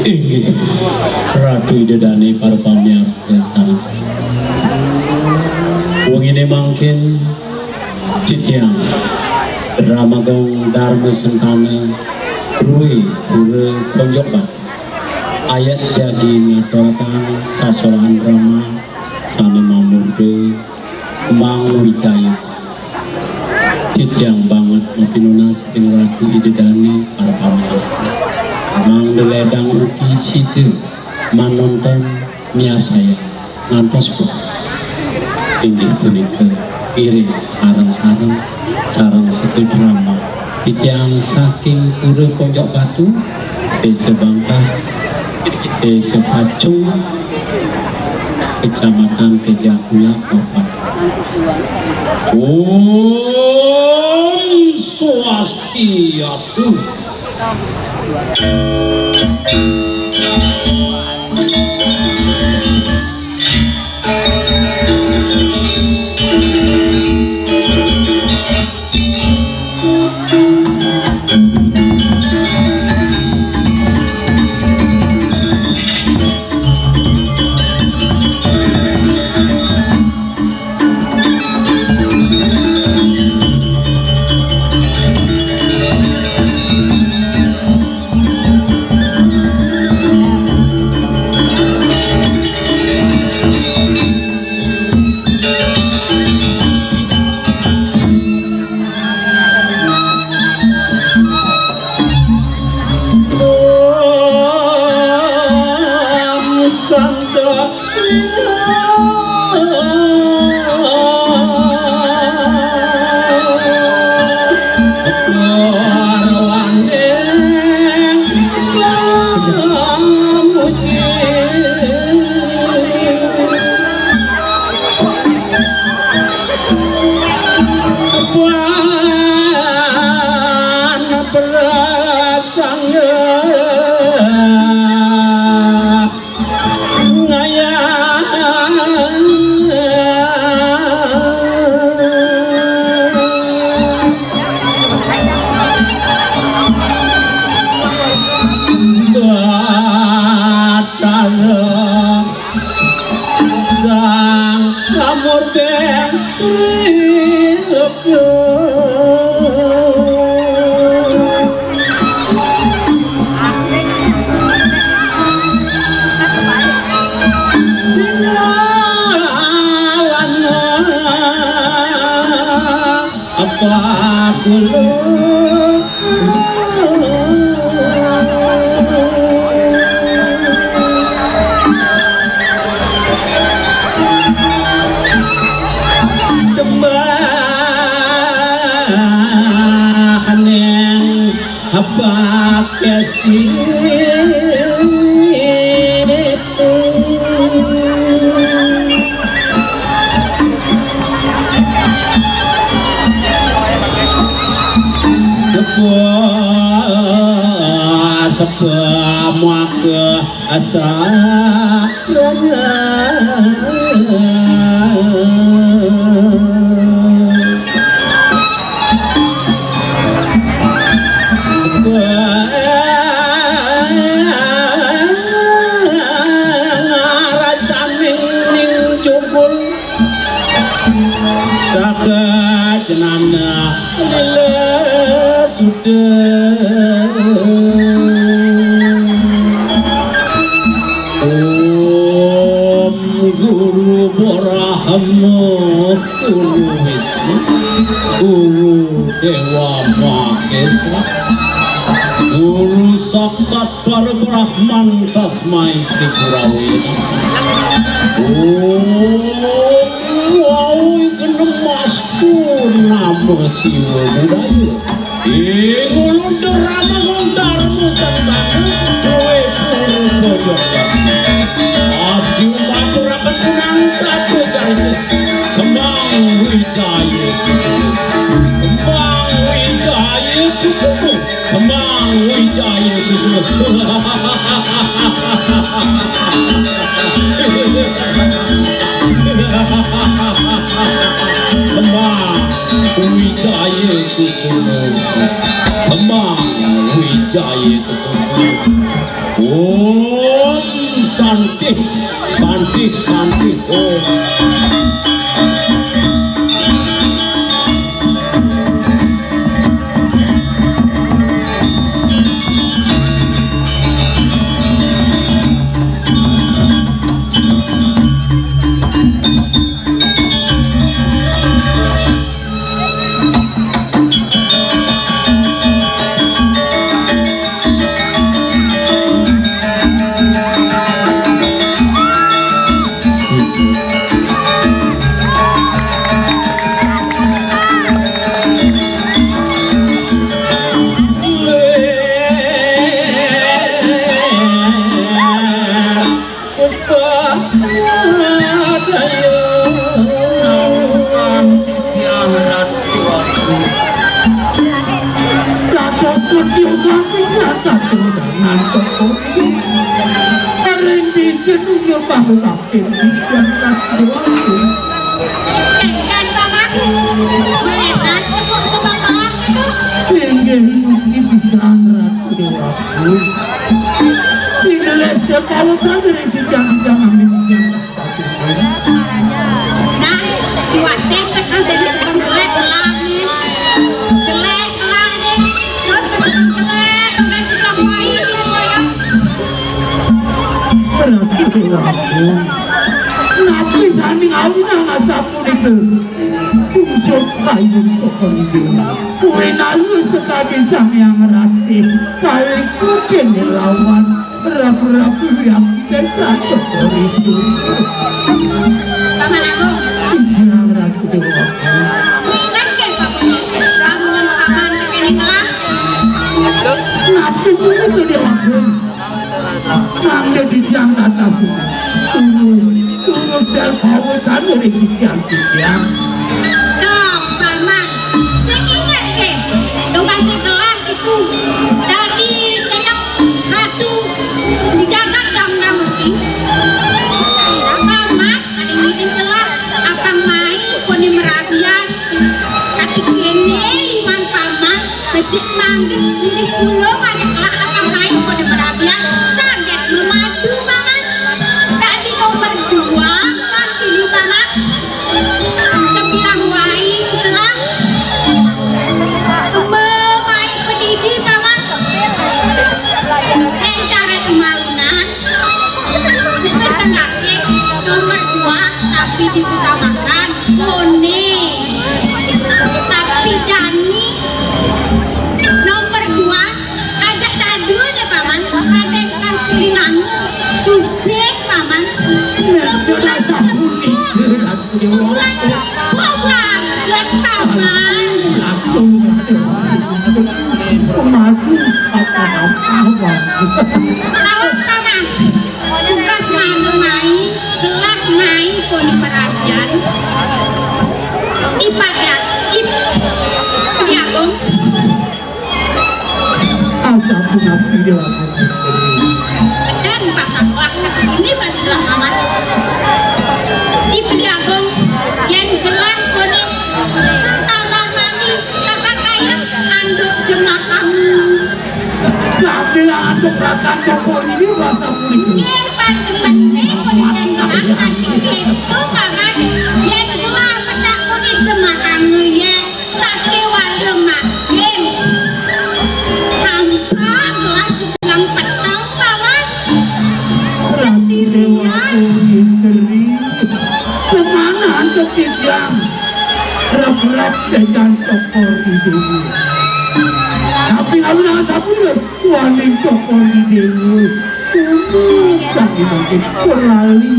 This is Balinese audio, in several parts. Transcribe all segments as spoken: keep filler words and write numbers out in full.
Inggih, Ratu Ida Dane, para pamiarsa sanes. Wengine mangkin titiang Rama Gong Darma Sentana, Rue Pura Ponjok Batu, ayat jagi ngaturang sasolahan drama sane mamurda Mang Wijaya. Titiang banget mapinunas ring Ratu Ida Dane, para pamiarsa. Mangda ledang ugi sida manonton, miarsayang ngantos pun. Inggih punika, iring sareng-sareng sareng sekedrama titiang saking Pura Ponjok Batu, Desa Bangkah, Desa Pacung, Kecamatan Tejakuya, Kabupaten. Om Swastiastu. Sang Lamur Beng Triloka. Dinalana apa kula. Sembah ning apa kesti. Sebab maka asa Rajaning ning jubul saka jenana lila suda. Om Guru Brahma, Guru Wisnu, Guru Dewa Mahesa, Guru Saksat Para Brahman, Tasmai Sri Gurave Namaha. Om Wau Genemas Purnama Siwa Budaya. Ing ulun Dharma Gong Dharma Santana, kowe Purba Jaya. Abdi maturaken kunang tata carita. Kembang Wijaya Kusuma. Kembang Wijaya Kusuma. Kembang Wijaya Kusuma. Kembang Wijaya Kusuma. Kembang Wijaya Kusuma. Om Santi, Santi, Santi, Om. Puspa Daya. Namukan tiang Ratu Agung. Dados ketiusan pisan katurunan kekuri. Ring bikin nyembah lakin tiang Ratu Agung. Enggan, Paman. Melenan tepuk sebengkak itu. Inggih, inggih pisan, Ratu Dewa. Dideleste pawutan dari si jangan-jangan ini. Nah, diwasih tekan jadi sebelum gelek gelap nih. Gelek gelap nih. Terus ke sebelum gelek, dengan si Prabu Ayu ini, ya. Berarti dilampung. Napi sani ngawinang asapunika? Bungsut kayun kekendung. Kuwi nalu sekadi Sang Hyang Ratih. Kali kukin lawan. Rabu-rabu yang tidak itu. Paman Agung. Iya, Ratu Dewa. Ingat ke, Paman? Paman, Paman, kene telah. Napi itu, Dewa Agung? Nang di tiang atas. Turun, turun dan bawa sanu di tiang tiang. Dong, Paman. Sing ingat ke? Dong kasih gelar itu dari nenek ratu di jagat Gangga Musi. Paman, ada ngiring telah apang mai kone merabian. Tapi kene liman paman becik manggis ngiring pulo banyak telah apang mai kone merabian. Target memadu paman. Tadi nomor dua, paman pilih paman. Kebilang wai telah. Kembang wai pedidi, Paman. Encara kemalunan. Kesengake nomor dua, tapi diutamakan. Bone. Tapi jani nomor dua, ajak tadu aja, Paman. Ada yang kasih nganggu. Pusing, Paman. Nah, sudah sabuni. Bulan Bawang, ya, Paman. Latung. Mati apa apa. Tahu, Paman. Tugas manu mai, gelah mai, poni perasian. Ipadat, ip, Agung. Sampun api Déwa Agung Misteri. Kadang pasang lah, ini baru gelah paman. Di Beli Agung, yén gelah koné kekalan mani, kakak kaya anduk jemaah kamu. Sambil anduk ratan cokor ini rasa kulit. Nggih, pandemen koné kén gelah, nggih, itu paman. Yén gelah petak koné jemaah kamu, yé. Sakéwala makin. Hampa gelah sedang peteng, paman. Ratu Déwa Agung Misteri. Kemana antuk kijang? Regrep dengan cokor di déwa. Tapi lalu nang sampun waning cokor di déwa. Tunggu, tak dimakin pelali.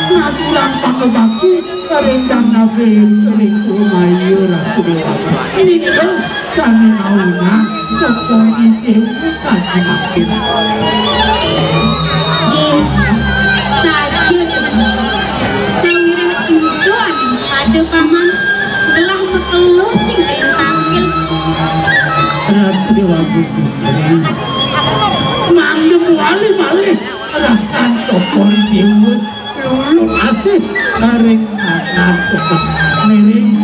Ngaturang pangabakti ring Dang Nabi ring Kumaya Ratu Déwata. Nika sami maunah tepung inggih kajimakin. Nggih, saja. Sawiréh énggal pada paman gelah makelo sing ring tangkil. Ratu Déwa Agung Misteri. Mangga malih-malih rakan tepung inggih. Lulung asih karing anak miring.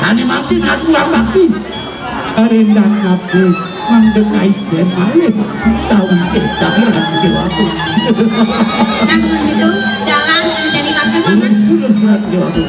Kani mangkin aku bakti karing dan kabeh mangga kaiden malih tawi edaran dewaku. Nang begitu, jalan menjadi kaki paman. Lurus, lurus, dewaku.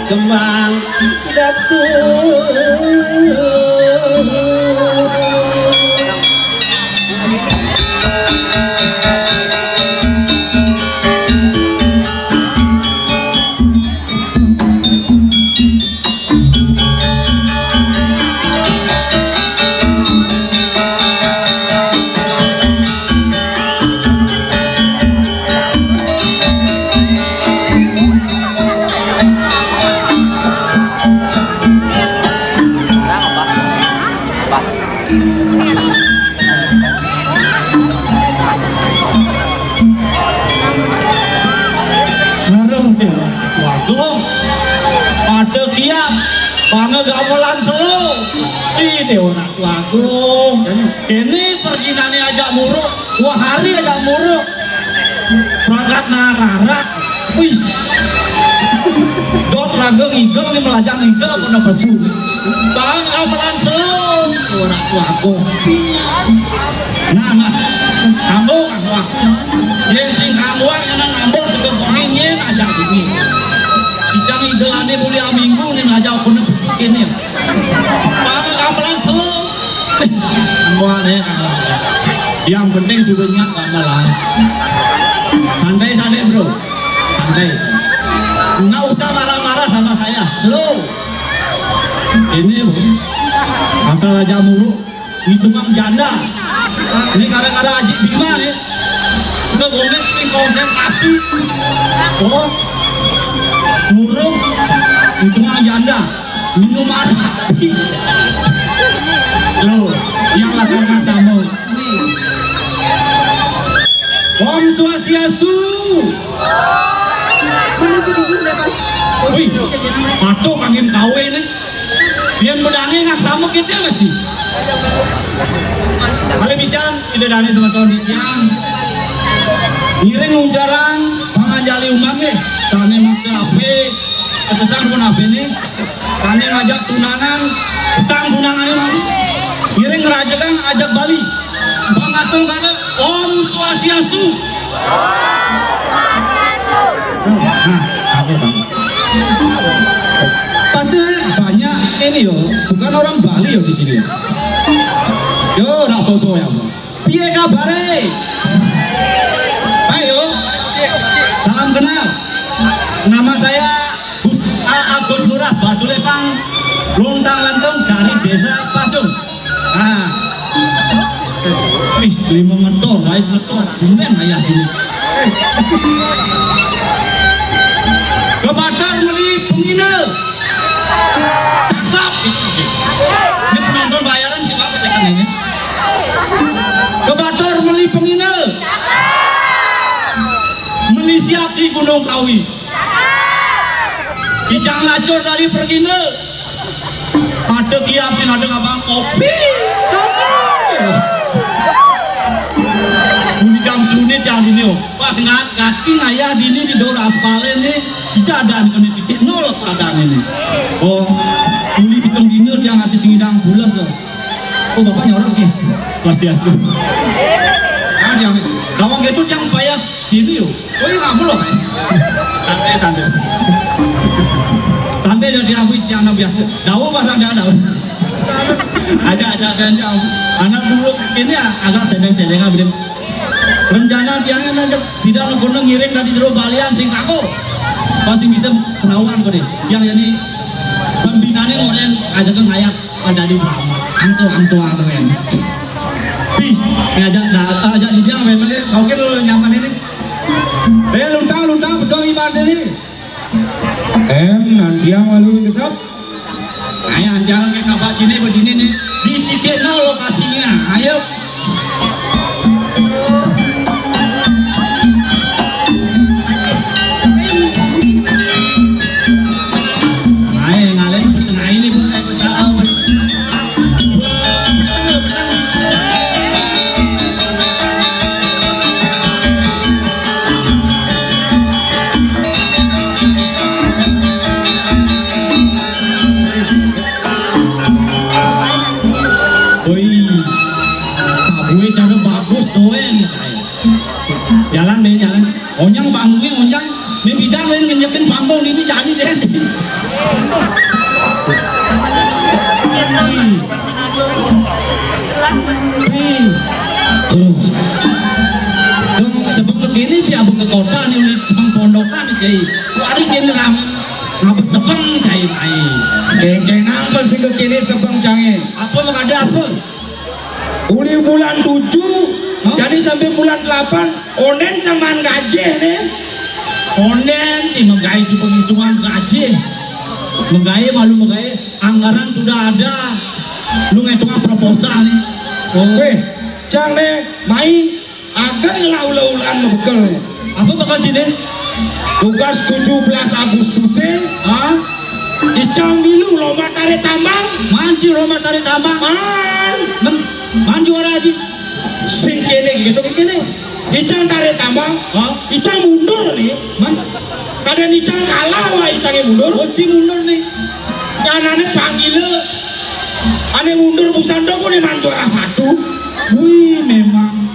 Kembang sedatu. Aduh, Déwa Ratu Agung. Pada kiap, panggamelan selo. Ih, Déwa Ratu Agung. Ini perginané ajak muruk, wah hari ajak muruk. Perangkat nararak. Wih. Dot raga ngigel nih, melajang ngigel apa napa su? Bang, gamelan selo. Ora kuaku. Nah, nah. Ambo, ambo. Yén sing ambo nang ambo sego kuning yén aja ini. Ijang igelane mulia minggu nih aja apa napa su kene. Bang, gamelan selo. Ambo aneh, gamelan. Yang penting sudah ingat gamelan. Santai saja, Bro. Santai. Nggak usah marah-marah sama saya. Slow. Ini, Bro. Asal aja muruk. Hitungan janda. Ini gara-gara Haji Bima nih. Udah gomek nih konsentrasi. Oh. Muruk. Hitungan janda. Minum arak. Loh, yang lakukan sama. Om Swastiastu. Wih, patuh kangin kawe nih. Pian bedange ngak sama kita masih. Kali bisa tidak dani sama tahun di tiang. Ngiring unjarang panganjali umat nih. Tane makta ape, sepesan pun ape nih. Kami ngajak tunangan, utang tunangannya mami. Ngiring ngerajekan ajak Bali. Bang Atung kata, Om Swastiastu. Nah, apa, Bang? Pasti banyak ini yo, bukan orang Bali yo di sini yo. Yo, ora apa-apa ya, Bang. Piye kabare? Ayo. Salam kenal. Nama saya Gus A- Agus Ngurah Batu Lepang, lontang lantung dari Desa Pacung. Ah. Ih, lima ngetor, guys, ngetor. Bumen ayah ini. Kepatar meli pengine. Cakep. Ini penonton bayaran sih, Pak, saya kan ini. Kepatar meli pengine. Meli siap di Gunung Kawi. Icang lacur dari pergine. Pada kiap sing ada ngabang kopi. Kopi. Bunyi jam bunyi jam ini, oh. Pas ngat kaki ngayah dini di dor aspal ini, jadan kena titik nol keadaan ini. Oh, uli pitung dina tiang habis ngidang pulas, oh. Oh, bapak nyorok nih. Swastiastu. Ah, tiang, lawang gitu tiang bayas dini, oh. Oh, iya, kamu loh. Santai, santai. Santai jadi aku yang biasa. Dawa pasang jangan dawa. Aja, aja, aja, aja. Anak dulu ini agak sedeng-sedeng, ah, bener. Rencana tiangnya nanti tidak kono ngiring dari jero balian sing kako. Pasti bisa kenawan kok deh. Yang ini pembinane ngoren aja ke ngayat. Oh, jadi drama. Langsung, langsung, langsung, kan. Ih, ngajak da- ajak dia memang, oke, lo nyaman ini. Eh, luntang, luntang, pesong iman ini. Em, nanti yang lalu kesap. Ayo, jangan kayak kabak sini, begini nih. Di titik nol lokasinya. Ayo. Ae, ngalih tengah ini, Bu. Ae, wis, ah, wis. Woi, tabuhe cara bagus, doen. Jalan deh, jalan. Onyang bangunnya, onyang. Ini bidang lain ngenyekin panggung ini jadi deh. Nih. Tuh. Dong, sebelum begini sih, abang ke kota nih, udah sebelum pondokan nih, Cai. Wari kene rame. Ngapa sebeng, Cai, mai? Kengkeng napa sih ke kene sebeng, Cange? Apa, mau ada apa? Uli bulan tujuh, hah? Jadi sampai bulan delapan, onden saman gaji nih. Onden sih menggawe si penghitungan gaji. Menggawe malu menggawe, anggaran sudah ada. Lu ngitung proposal nih. Oh. Weh, Cang nih, mai agar ngelah ula-ulaan bekel nih. Apa bakal sini? Tugas tujuh belas Agustus e, ha? Icang milu lomba tarik tambang. Man si lomba tarik tambang? Man. Men, man juara aja. Sing kene gitu kene. Icang tarik tambang. Ha? Icang mundur nih. Man. Kadang icang kalah, wah, icang yang mundur. Oci mundur nih. Yang ane panggil, ane mundur busan dong, ane man juara satu. Wih, memang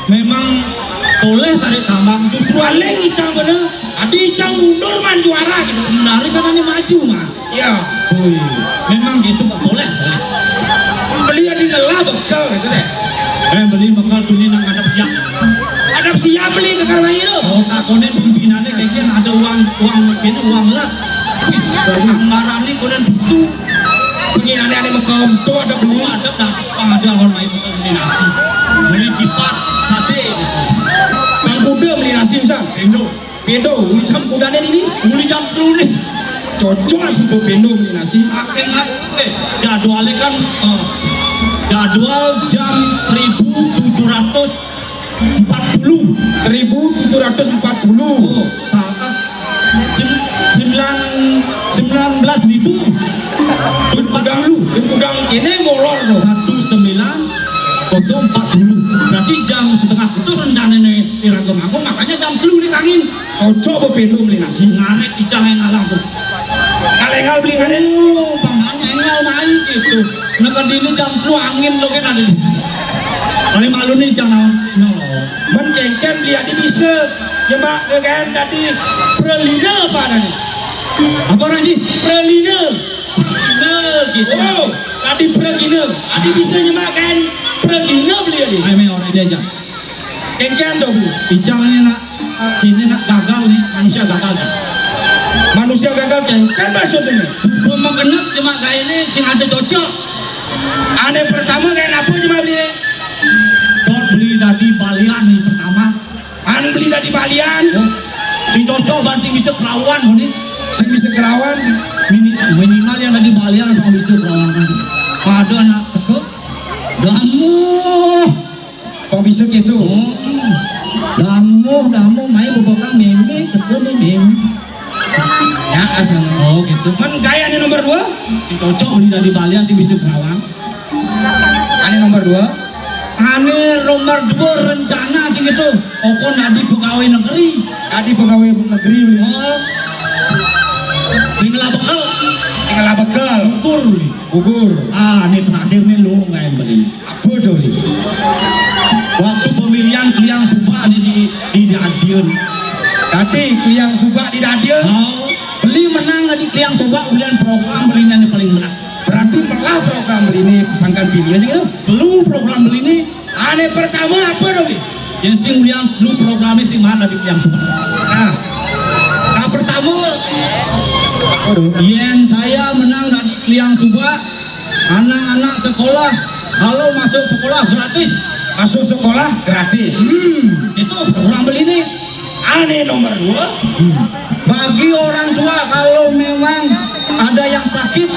Memang soleh tarik tambang, justru paling icang bener. Adi icang mundur man juara gitu. Menarik kan ini maju, Mas. Iya. Woi, memang gitu, Pak, soleh, soleh. Beli adi ngelah bekel gitu deh. Eh, beli bekel tuh ini nang ngadep siap. Ngadep siap beli ke karmai itu. Oh, takonin pimpinannya kayaknya ada uang, uang ini, uang lah. Wih, anggaran ini konen besu. Penginane ane mekom tuh ada beli. Ada dah, ada orang main mekom beli nasi. Beli kipat, sate. Bang kuda beli nasi usah. Indo. Bedo, uli jam kudane ini. Uli jam telu nih. Cocok suku Bedo beli nasi. Akhirnya, eh, jadwalnya kan, eh, jadwal jam seribu tujuh ratus empat puluh. Seribu tujuh ratus empat puluh. Oh, saat jam sembilan, sembilan belas ribu empat puluh. Udang kene molor tuh. Satu sembilan kosong empat puluh. Berarti jam setengah putus rencananya di Ragam Agung, makanya jam telu nih kangin. Ojo bependum nih nasi. Ngaret icang yang ngalah tuh. Kalengal beli ngaret. Oh, paman engal main gitu. Nah, kan dini jam telu angin lo kan ada. Kali malu nih icang naon. No. Men kengken beli adi bisa. Nyemak ke kan tadi prelina apa nih? Apa orang sih? Prelina. Prelina gitu. Oh, tadi prelina. Adi bisa nyemak kan? Pragina beli ini. Ayo, orang dia aja. Kengkian dong. Icang ini nak, ini nak gagal nih, manusia gagal nih. Manusia gagal kengkian maksudnya. Gua mau kenal cuma kayak ini sing ada cocok. Ane pertama kayak apa cuma beli? Dot beli tadi balian nih pertama. An beli tadi balian. Oh, sing cocok ban sing bisa kerawan nih. Sing bisa kerawan. Mini-, minimal yang tadi balian apa bisa kerawan kan. Pada anak teke. Damu. Kok bisa gitu? Oh, damu, damu main bebekang meme, teke nih meme. Ya asal. Oh gitu. Kan gaya nih nomor dua. Sing cocok beli tadi balian sing bisa kerawan. Ane nomor dua. Ane nomor dua rencana sing gitu. Pokok tadi pegawai negeri. Tadi pegawai negeri beli. Oh. Sing lah bekel. Sing lah bekel. Ukur. Ukur. Ah, ini terakhir nih lu main beli. Apa tuh? Waktu pemilihan kliang subak nih di, di, di Adian. Tadi kliang subak di Adian. Oh, beli menang tadi kliang subak, kemudian program belinya nih paling menang. Berarti melah program beli ini sangkan pilih ya sih gitu. Belum program beli ini. Ane pertama apa dong? Yang sing ulian lu programnya sing mana di kliang subak? Nah, nah pertama, aduh, yang saya menang dari kliang subak, anak-anak sekolah kalau masuk sekolah gratis. Masuk sekolah gratis. Hmm, itu program beli nih. Ane nomor dua. Hmm. Bagi orang tua kalau memang ada yang sakit,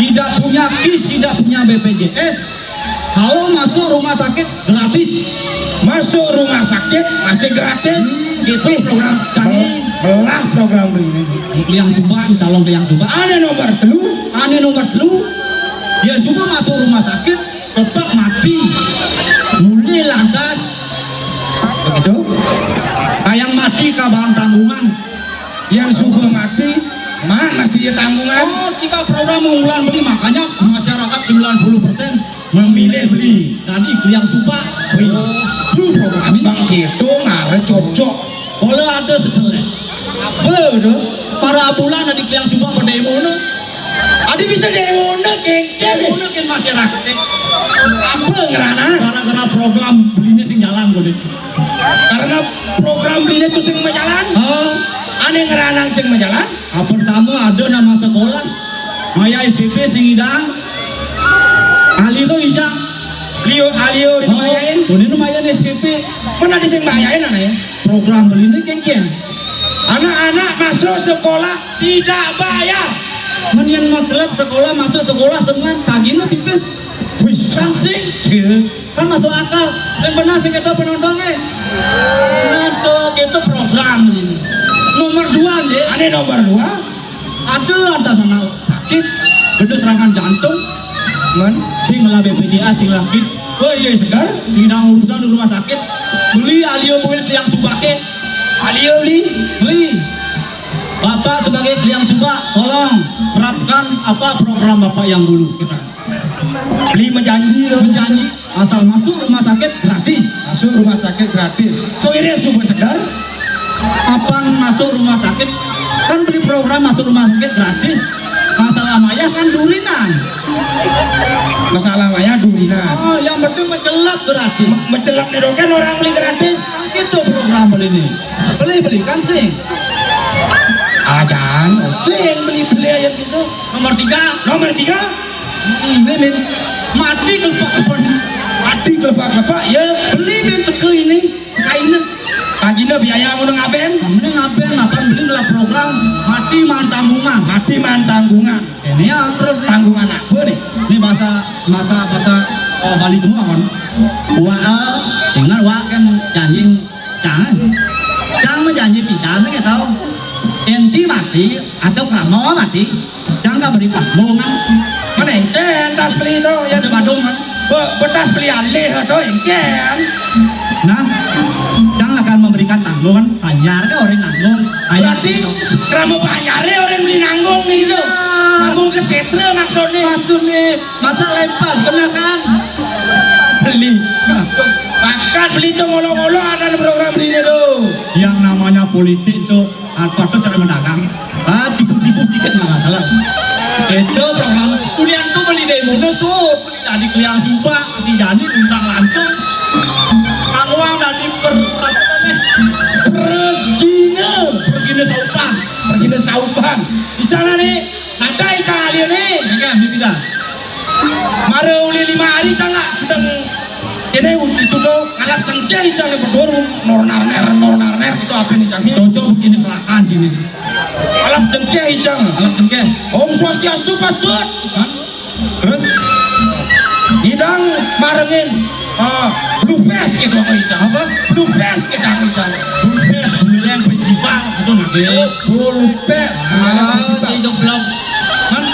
tidak punya kis, tidak punya B P J S, kalau masuk rumah sakit gratis. Masuk rumah sakit masih gratis. Hmm, gitu program canggih. Belah program beli ini. Kliang subak, calon kliang subak. Ane nomor telu. Ane nomor telu. Dia juga masuk rumah sakit, tetap mati. Mulai lantas. Begitu. Kayak mati kabahan tanggungan. Yang suka mati, mana sih ya tanggungan? Oh, kita program unggulan beli, makanya masyarakat sembilan puluh persen memilih beli. Tadi kliang subak. Wih, lu program bang gitu, ngare cocok. Kalau ada seseleh. Apa tuh? Para bulan tadi kliang subak berdemo no. Adi bisa demo no, kengkeng. Demo no kan masyarakat. Apa ngerana? Gara-gara program belinya sing jalan gue. Karena program belinya tuh sing majalan. Oh. Ane ngeranang sing majalan. Ah, pertama ada nama sekolah. Maya S P P sing idang. Ahli kok bisa. Lio, alio di mayain. Ini lumayan S P P. Mana di sing mayain anak ya? Program beli ini kengkeng. Anak-anak masuk sekolah tidak bayar. Menian mau klub sekolah, masuk sekolah semua tagihnya tipis. Wih, sangsing. Kan masuk akal. Yang benar sih kita penonton eh. Nah, tuh, itu program ini. Nomor dua nih. Ane nomor dua. Ada atas anak sakit, ada serangan jantung. Kan? Sing lah B P J A, sing lah kis. Oh iya segar. Tidak urusan di rumah sakit. Beli alio buin kliang subake. Alio beli. Beli. Bapak sebagai kliang subak, tolong terapkan apa program Bapak yang dulu. Beli menjanji loh. Menjanji asal masuk rumah sakit gratis. Masuk rumah sakit gratis. Soire subuh segar. Kapan masuk rumah sakit? Kan beli program masuk rumah sakit gratis. Masalah maya kan durinan. Masalah maya durinan. Oh, yang penting mencelap gratis. Mencelap nih kan orang beli gratis. Kan gitu program beli ini. Beli beli kan sing. Ajan, sing beli beli aja gitu. Nomor tiga. Nomor tiga. Ini min mati kelepak-kelepak. Mati kelepak-kelepak ya. Beli min teke ini kainnya. Tagihnya biaya ngono ngaben? Ini ngaben makan beli ngelak program mati man tanggungan. Mati man tanggungan. Ini ya terus nih. Tanggungan apa nih? Ini bahasa bahasa bahasa oh, Bali semua kan. Wah, dengar wah kan janji jangan. Jangan menjanji tidak sih tahu. Enci mati atau krama mati. Jangan beri panggungan. Mana entas beli itu ya sebadung kan. Be, betas beli alih atau engken. Nah, jangan akan memberikan tanggungan. Banjar ke orang nanggung. Berarti krama banjar ya orang beli nanggung gitu. Nanggung ke setra maksudnya. Maksudnya masa lepas benar kan? Beli. Bahkan beli itu ngolong-ngolong ada program belinya tuh. Yang namanya politik tuh ah, patut cara mendagang. Ah, tipu-tipu sedikit nggak masalah. Itu program. Kuliah tuh beli demo. Ngono sup, dadi kliang sumpah, dadi jani luntang lantung. Kanuang dadi per-, apa nih? Pergina. Pergina saupan. Pergina saupan. Icang né, nata icang alih né. Enggak, ini tidak. Mara uli lima hari cang nak sedeng ini itu to, ngalap cengkeh icang né bedur, nor narner, nor narner, itu apa nih cang? Cocok begini kelakan sini. Ngalap cengkeh icang. Ngalap cengkeh. Om Swastiastu, Pak Dut. Hah? Terus? Idang marengin, eh, blue face gitu aku icang. Apa? Blue face gitu aku icang. Blue face, bulan festival, itu nanti. Blue face. Ah, itu belum. Kan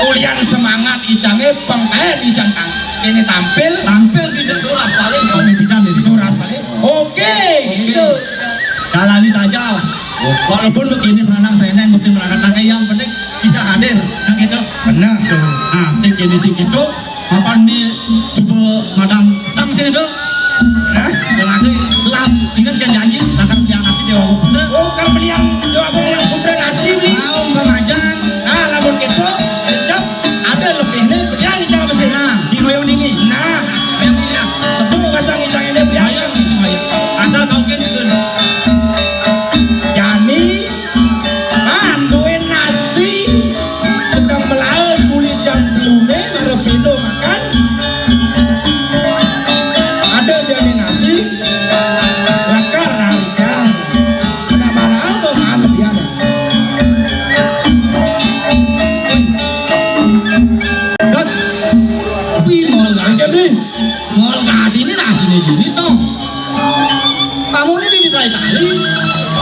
kuliah semangat icangé, pengkain icang tang-, ini tampil. Tampil di duras paling. Tampil di duras. Duras paling. Oke, oke, gitu. Jalani saja. Walaupun begini, seranang seneng, mesti merangkat, nah, yang penting bisa hadir, nah, gitu. Benar. Nah, sing kene sing gitu, apa nih, coba madang tang sing itu? Hah? Lagi, lam, ingat kan janji, akan beli nasi di warung. Oh, kan beli yang jual yang putra nasi, beli. Mau pemajan. Nah, lamun gitu, cocok. Ada lebihnya, beli yang icang besi. Nah, di hoyong ini. Nah, hoyong ini, nah. Sebelum pasang icang ini, beli yang. Hoyong, hoyong. Asal kau kan gitu. Jani, pan duwe nasi, sedang melaes uli jam telune, mara beda makan. Ada jani nasi, lakar narikan. Kenapa apa makan lebihan? Dot, wih, mau lagi nih. Mol kadine rasine jini to. Tamune di tali-tali.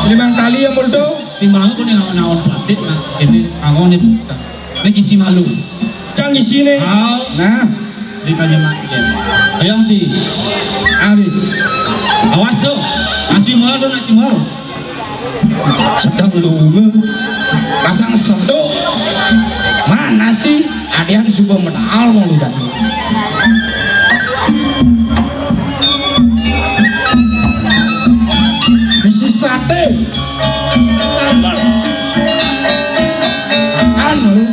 Limang tali ya, Muldo. Timbang aku ning naon plastik, nah, ini angone buka. Ini isi malu. Cang isine. Au. Nah, di kanya mati. Ayo, Ci. Ari. Awas tuh. Nasi malu, nasi malu. Sedang lunga. Pasang sendok. Mana sih? Adian suba menal mau lu dadi. Bisi sate. Sambal. Anu.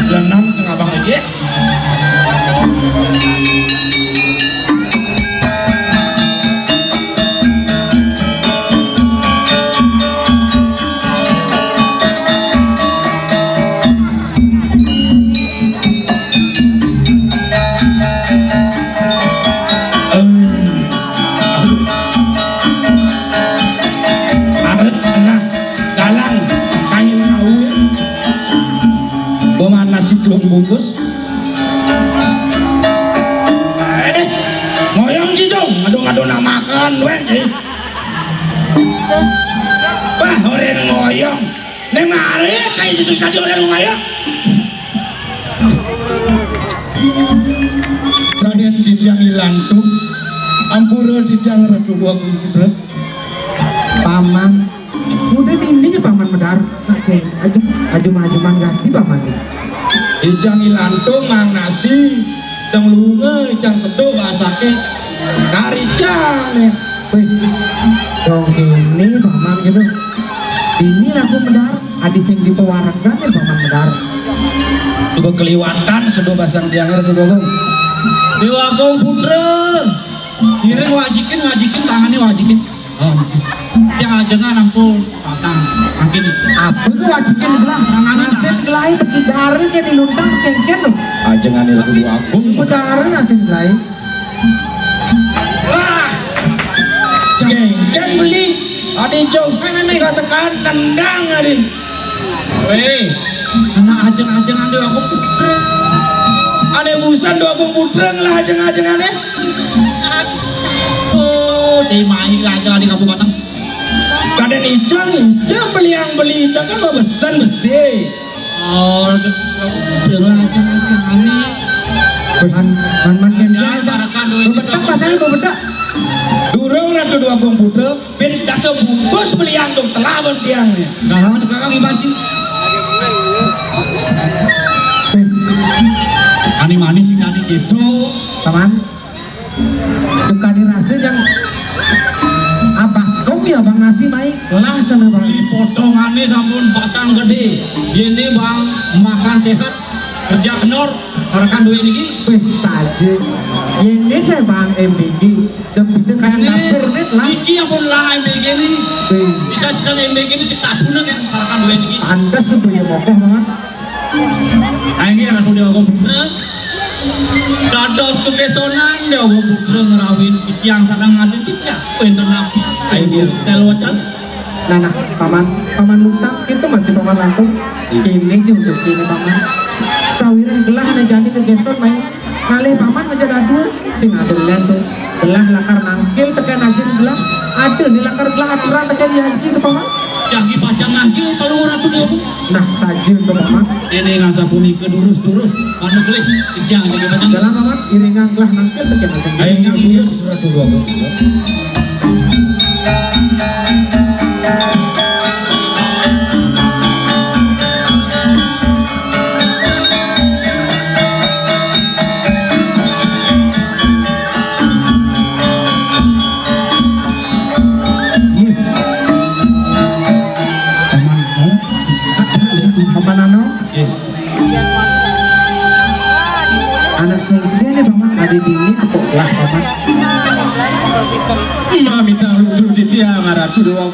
Jam enam setengah abang lagi. Aduh. Aduh. Nah, galang, kain kawin. Bawa nasi telung bungkus. Eh, ngoyong, Ci, dong. Aduh, aduh, nak makan, weh, eh. Wah, orang ngoyong. Né mare kae sisi kadi ora lumayan. Raden Titiang Ilantung, ampura Titiang Ratu Dua Kumpret. Paman, udah ini ya Paman Medar. Oke, aja, aja maju mangga di Paman. Ijang Ilantung mang nasi, dang lunga, ijang seduk, bahasake. Naricang, nih. Wih, dong ini Paman gitu. Ini aku Medar, adi sing dipewarekan ya Paman Medar. Coba keliwatan sedo basang tiangnya Ratu Dogong. Dewa Agung Putra, kiring wajikin, wajikin, tangannya wajikin. Oh, yang ajengan ampun, pasang, makin. Apa tuh wajikin gelah? Tangannya nasin gelai, beki dari ke diluntang, kengken loh. Ajengan Ratu Agung. Aku darah nasin gelai. Wah. Jengkeng beli. Adi jauh. Tekan tendang adi. Weh, anak ajeng-ajeng ande aku putra. Ade busan dua aku putra ngelah ajeng-ajeng ade. Oh, cai mai lah ajeng ade kamu pasang. Kaden ijang, ijang beli yang beli ijang kan mau besan besi. Oh, dulu aja aja aneh. Man, man, man, man, man. Bebedak pasangnya bebedak. Durung Ratu Dua Agung Putra, pin dasa bungkus beliang dong telah ban tiang nih. Dah lama tukang ibasin. Manis-manis sing tadi gitu. Paman. Tukani rasa jang abas kau ya Bang nasi mai. Lah sana Bang. Beli potongannya sampun batang gede. Ini Bang makan sehat, kerja kenor, rekan dua ini. Wih, saja. Ini saya Bang M B G. Jam bisa kayak ini, dapur nih lah. Iki ampun lah M B G nih. Wih. Bisa sisa M B G nih cek sabunnya kan rekan dua ini. Pantas sebelum mokoh banget. Ayo Ratu Dewa Komputer. Dados kepesonan Dewa Komputer ngerawin titiang sadang ngadin titiang. Wenten napi? Ayo setel wacan. Nah, nah, paman, paman Lutang, itu masih paman Langkung. Ini sih untuk ini paman. Sawirah gelah nih jadi kegeson main. Ngalih paman aja dadu, sing ada lian tuh. Gelah lakar nangkil teken ajin gelah. Ada nih lakar gelah aturan teken di haji tuh paman. Jagi pacang nangkil kalau Ratu Dewa. Nah, saja tuh paman. Ini ngasa punika durus-durus, mana gelis, kejang jadi pacang. Jalan paman, iringan gelah nangkil teken ajin. Ayo yang durus Ratu Dewa. Paman, eh? Paman anu? Iya. Anak kecil nih, Paman. Ada dini kok lah, Paman. Mami tahu dulu di tiang arah tuh doang.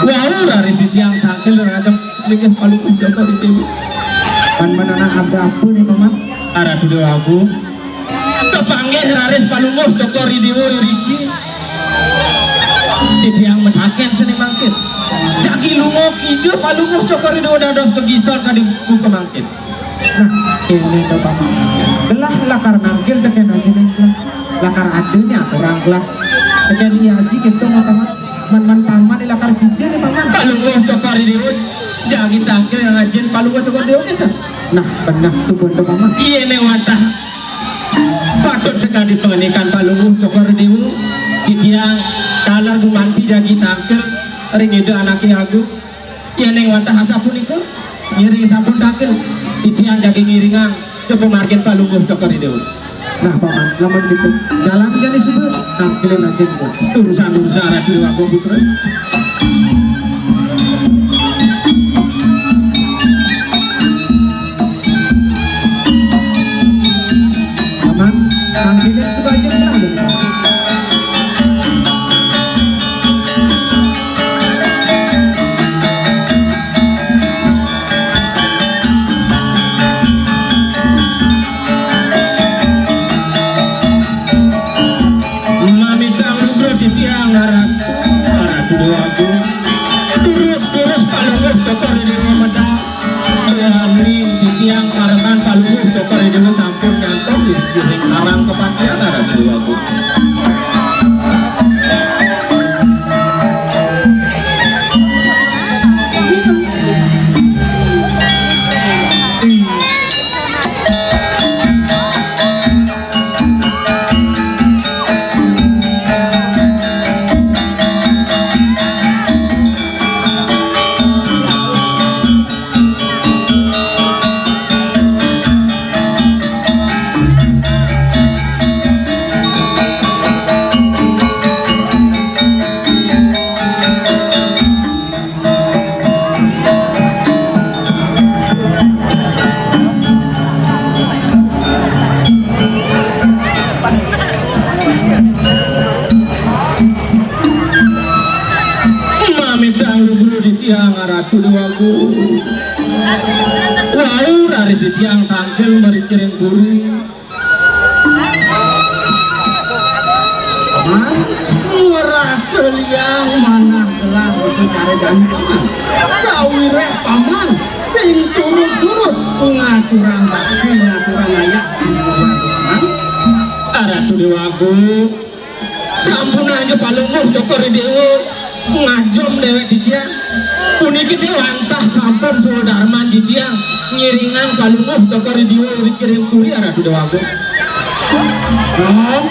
Wau raris titiang tangkil ragam mikir palu kuda kali dewe. Kan mana ada apa nih, Paman? Arah tuh doang. Kepanggih raris palungguh Cokor Idewa iriki. Titiang mendhaken seni mangkin. Jagi lunga kija palungguh Cokor Idewa dados kegison kadi buka mangkin. Nah, kene to, Paman. Gelah lakar nangkil teken aji nangkil. Lakar ada nih aturan gelah. Teken iya aji gitu, Paman. Man-man Paman lakar kija nih, Paman. Palungguh Cokor Idewa jagi tangkil yang ajin palungguh Cokor Idewa gitu. Nah, benar subun to, Paman. Iya nih wantah. Patut sekadi pangenikan palungguh Cokor Dewa, titiang taler gumanti jagi tangkil ring Ida Anake Agung. Yen ing wantah asapunika, ngiring sampun tangkil, titiang jagi ngiringang coba margin palungguh Cokor Dewa. Nah, Paman, lamun gitu, jalan jani suba, tangkilin aja niku. Urusan-urusan Ratu Dewa Agung Putra. Paman, tampilin suba aja lah. Mamitang nugra titiang arat, arat Dewa Agung. Durus-durus palungguh Cokor Dewa medal. Berani titiang parekan palungguh Cokor Dewa sampun nyantos ing arang kepatihan arat Dewa Agung. Mamitang lugra titiang Ratu Dewa Agung. Wau raris titiang tangkil mrikiring puri. Paman, ngrasa liang manah gelah itu cara jangan. Sawireh Paman, sing surut-surut ngaturang bakti, ngaturang ayah. Paman. Ratu Dewa Agung, sampun aja palungguh Cokor Dewa ngajum dewek titiang. Puniki te wantah sampun suwa darman titiang ngiringang palungguh Cokor Dewa ring puri Ratu Dewa Agung. Nom,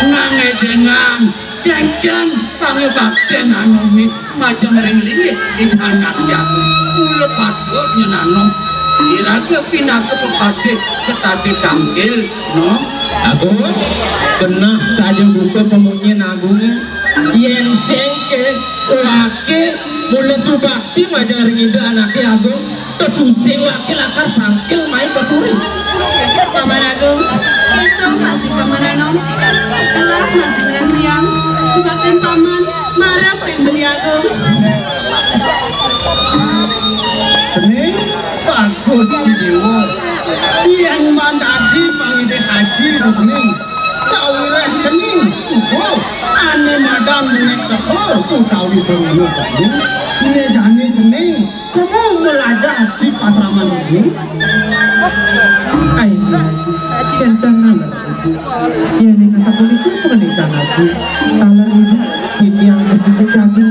ngangedengang, kengken, pangibakten anumi, majeng ring linggih, ing anak jagung. Mula patut nyenanom. Iraga pinaka pepatih ka tadi tangkil, no? Agung, genah saja buka pamunyin Agung. Yén sing ké waké mula subakti majeng ring Ida anaké Agung, to tusing waké lakar tangkil mai ka puri. Paman Agung, kita masih Paman Anom. Telah masih ngrasiang subaktin Paman marep ring Beli Agung. Cening, bagus Ki Déwa. Yén man dadi pangidih aji cening, sawiréh cening uga ané madan menék teka utawi truna cening, né jani cening kemu meladah di pasraman cening. Ai, kénten naler. Yéning asapunika pangandikan Agung, taler Ida, titiang prasida jagi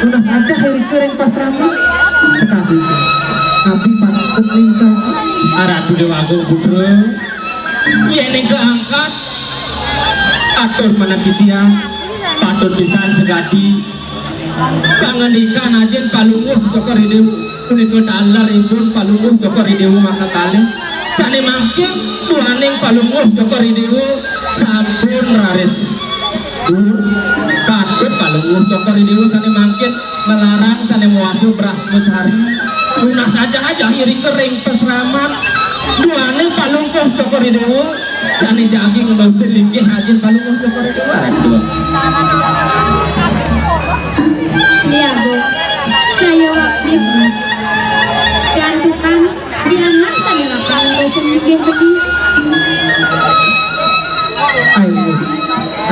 nunas ajah irika ring pasraman. Sakadi abdi patut ningkah. Aratu Déwa Agung Putra, yéning kaangkat, atur manah titiang, patut pisan sakadi pangandikan Ajin Palungguh Cokor I Déwa, punika taler ipun Palungguh Cokor I Déwa makakalih. Sané mangkin duaning Palungguh Cokor I Déwa sampun raris dur, patut Palungguh Cokor I Déwa sané mangkin malarang sané mawasta Brahmacari. Nunas ajah ajah irika ring pasraman duaning Palungguh Cokor I Déwa. Sané jagi ngendosin linggih Ajin Palungguh Cokor I Déwa. Iya, Bu. Saya waktu, Bu. Dan tukang di anak saya bakal ngendosin linggih beli. Ayo,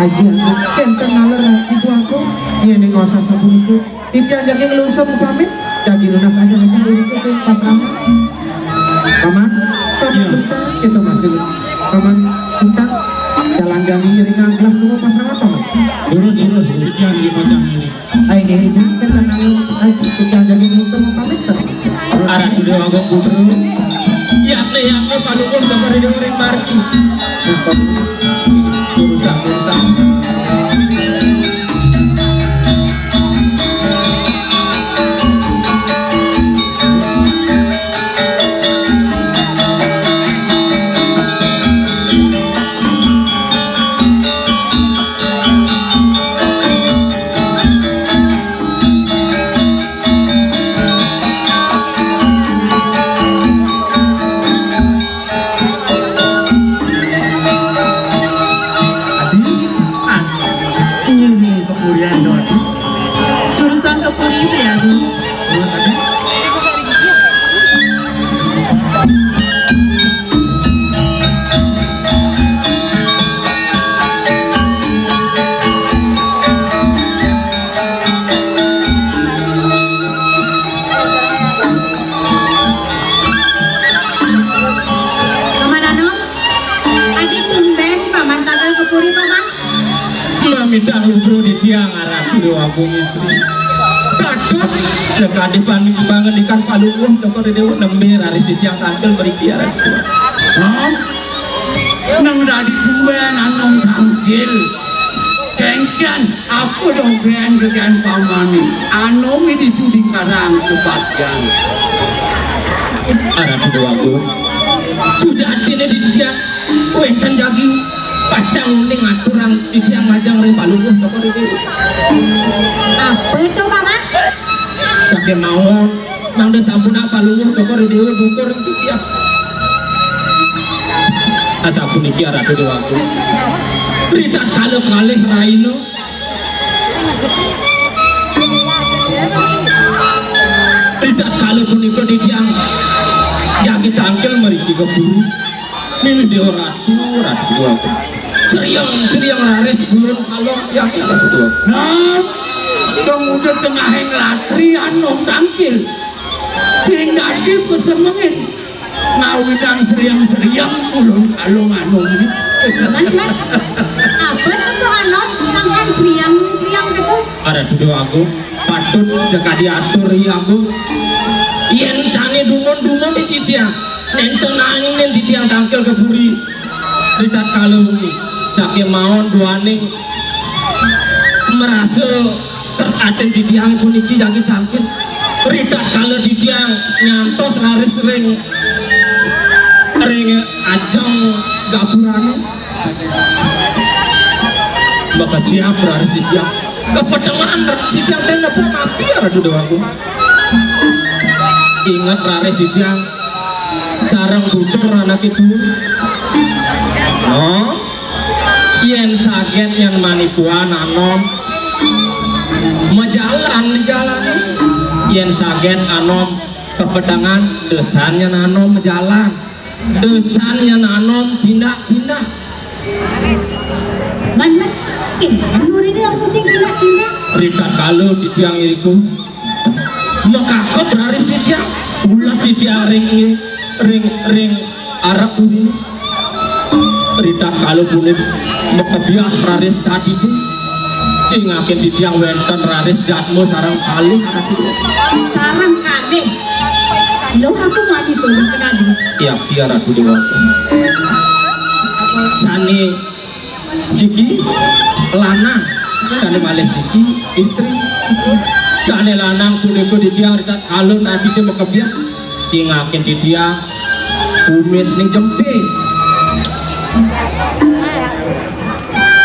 Aji Agung, kénten naler Ibu Agung. Yéning ngosah sapunika, titiang jagi nglungsur pamit, jagi nunas ajah-ajah irika ring pasraman. Paman, Paman Iya. Bintang, kita masih. Paman Bintang, jalan jani iring anggelah dulu pasraman, Paman. Durus, durus, titiang di pacang ini. Ai, ini, ini, kita nang, ai, kita jagi nglungsur pamit, Sir. Aratu Déwa Agung Putra. Yatne, yatne, Palungguh Cokor I Déwa ring margi. Urusan, urusan. Adi, adi, ngiring ka purian, Adi. Jurusan ka puri, Beli Agung. Terus, Adi? Paman Anom, adi tumbén Paman tagal ka puri, Paman? Mamitang lugra titiang Aratu Déwa Agung Istri. Patut, cek adi pan-, pangandikan Palungguh Cokor I Déwa, nembé raris titiang tangkil mriki, Aratu. Hah? Nang dadi tumbén Anom tangkil. Kéngkén, apa dogén gegén pamané? Anom ditu di karang kabagyan. Aratu Déwa Agung. Sujatiné titiang wénten jagi pacang uning aturang titiang majeng ring Palungguh Cokor I Déwa. Apa to, Paman? Sakémaon, mangda sampunang Palungguh Cokor I Déwa duka ring titiang. Asapuniki Aratu Déwa Agung. Ritatkala kalih rahina, ritatkala punika titiang jagi tangkil mriki ka puri. Milih Déwa Ratu, Ratu. Sriang, sriang raris ulun kalong, ya, Ratu. Nah, pemuda tengahing latri Anom tangkil. Sing dadi pasemengin. Ngawinang sriang-sriang ulun kalong Anom. Mas, Mas. Apa to, Anom? Sampeyan sriang-sriang to? Aratu Déwa Agung, patut cekadi atur, Ri Agung. Yén sané dumun-dumun di titiang, nénten nanging nén titiang tangkil ka puri. Ritatkala wengi, sakémaon duaning marasa ter-, atin titiang puniki jagi tangkil. Ritatkala titiang nyantos raris ring, ring ajeng gapurane. Makesiab raris titiang. Kepetengan raris titiang ten nepuk napi, Ratu Dewagung. Inget raris titiang, sareng tutur anake tuwa. No, yen saget nyen manipuan anom, majalan jalane. Yen saget anom pepedangan, desan nyen anom majalan. Desan nyen anom tindak-tindak. Man, man, eh, anu rene aku sing tindak-tindak. Ritatkala titiang iriku, makakep raris titiang. Ulas titiang ring, ring, ring arep puri. Ritatkala punika makebiah raris tadidi. Cingakin titiang wenten raris jatma sareng kalih. Sareng kalih. Lho, aku mati tulung kenadi. Ya, ya, Ratu Dewa. Sane siki lanang, sane malih siki istri. Sane lanang punika titiang ritatkala tadidi makebiah. Cingakin titiang kumis ning jempe.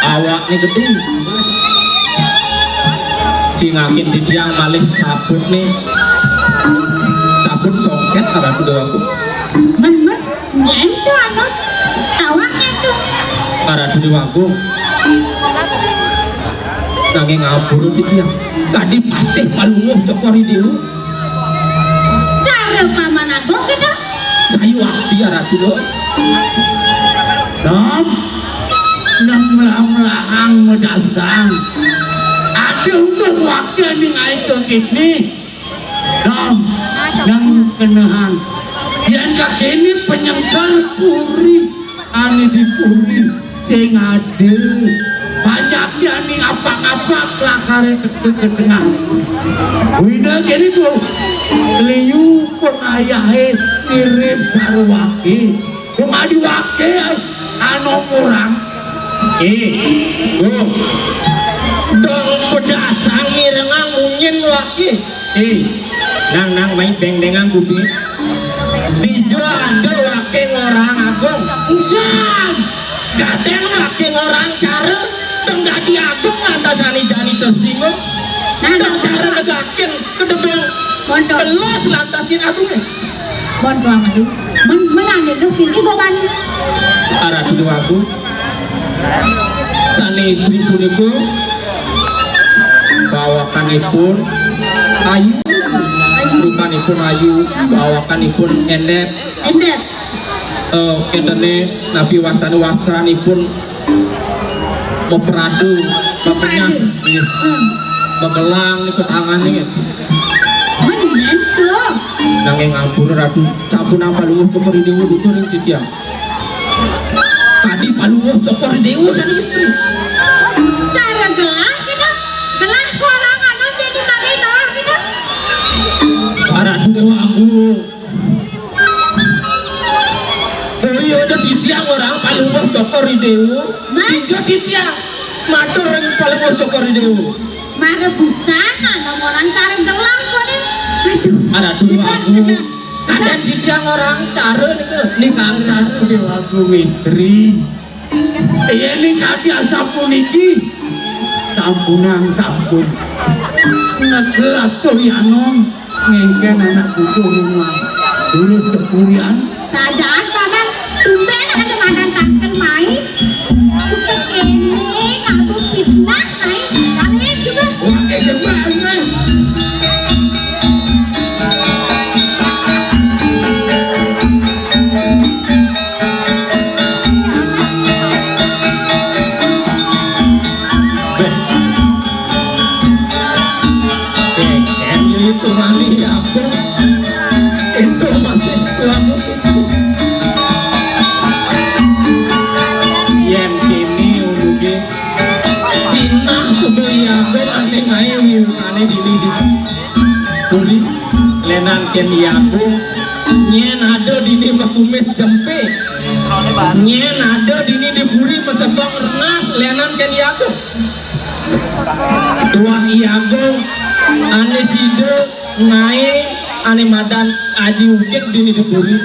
Awakne gedhe. Cingakin titiang malih sabutne. Sabut songket, Ratu Dewagung. Men, men, nyen to, anu? Awakne to. Ratu Dewagung. Nanging ampura titiang. Kadi patih Palungguh Cokor I Dewa. Cara Paman Agung kita. Sayuwakti, Ratu, lho. Nom, nem mlah-mlahang medasang. Aduh, untung wake ning aita kene. Nom, nem kenehang. Yen kakene penyengker puri, ane di puri. Sing ada banyak jani apak-apak lakare teka ke tengah. Wina kene to liu pun ayahe mirip karo wake. Wong adi wake ano kurang. Eh, go. Dong pedasang mirengang munyin wake. Eh, nang, nang, mai beng-bengang kupi. Dija ada wake ngorang agung. Usan. Gaden wake ngorang cara. Dong dadi agung lantas ani jani tersinggung. Nah, dong cara negakin kedebeng. Mondok. Telos lantas jin agung, eh. Mondok, aduh. Men, menane duh kini goban. Arah dulu aku. Sane istri punika bawakanipun ayu, rupanipun ayu, bawakanipun endep. Endep. Eh, kentene napi wastane wastranipun mepradu, mepenyah, mepradu. Nggih. Hmm. Megelang niku tangane. Menen to. Nanging ampun Ratu, sampun ampal luwih keperiniwe dutur ing titiang. Tadi paluwuh Cokor Dewa sane istri. Cara gelah kita. Gelah orang anu jadi mari tawah kita. Para Dewa aku. Oh iya, aja titiang orang paluwuh Cokor Dewa. Mas? Iya titiang. Matur ring paluwuh Cokor Dewa. Mare busana, nomor orang cara gelah kok nih. Aduh. Para Dewa aku. Ada titiang orang cara niku. Nika cara Dewa aku istri. Iya, ning kaki asapuniki. Sampunang, sampun. Negel atur yanom. Ngengken anak butuh rumah. Lulus kepurian. Sajaan, Paman. Tumben ada mantan tangken mai. Bukan ini, ngabuk fitnah mai. Kalian juga. Wah, kayak sebuah, Beh. Eh, kan itu mani aku. Itu masih lamu. Yen kene uluge Cina sudah yakin ane ngae wiwitane dini di puri lenan ken yaku. Nyen ada dini makumis jempe. Nyen ada dini di puri mesebang renas lenan ken yaku. Tuah yaku ane sida Ngaé ané madan Aji Ugét dini di puri.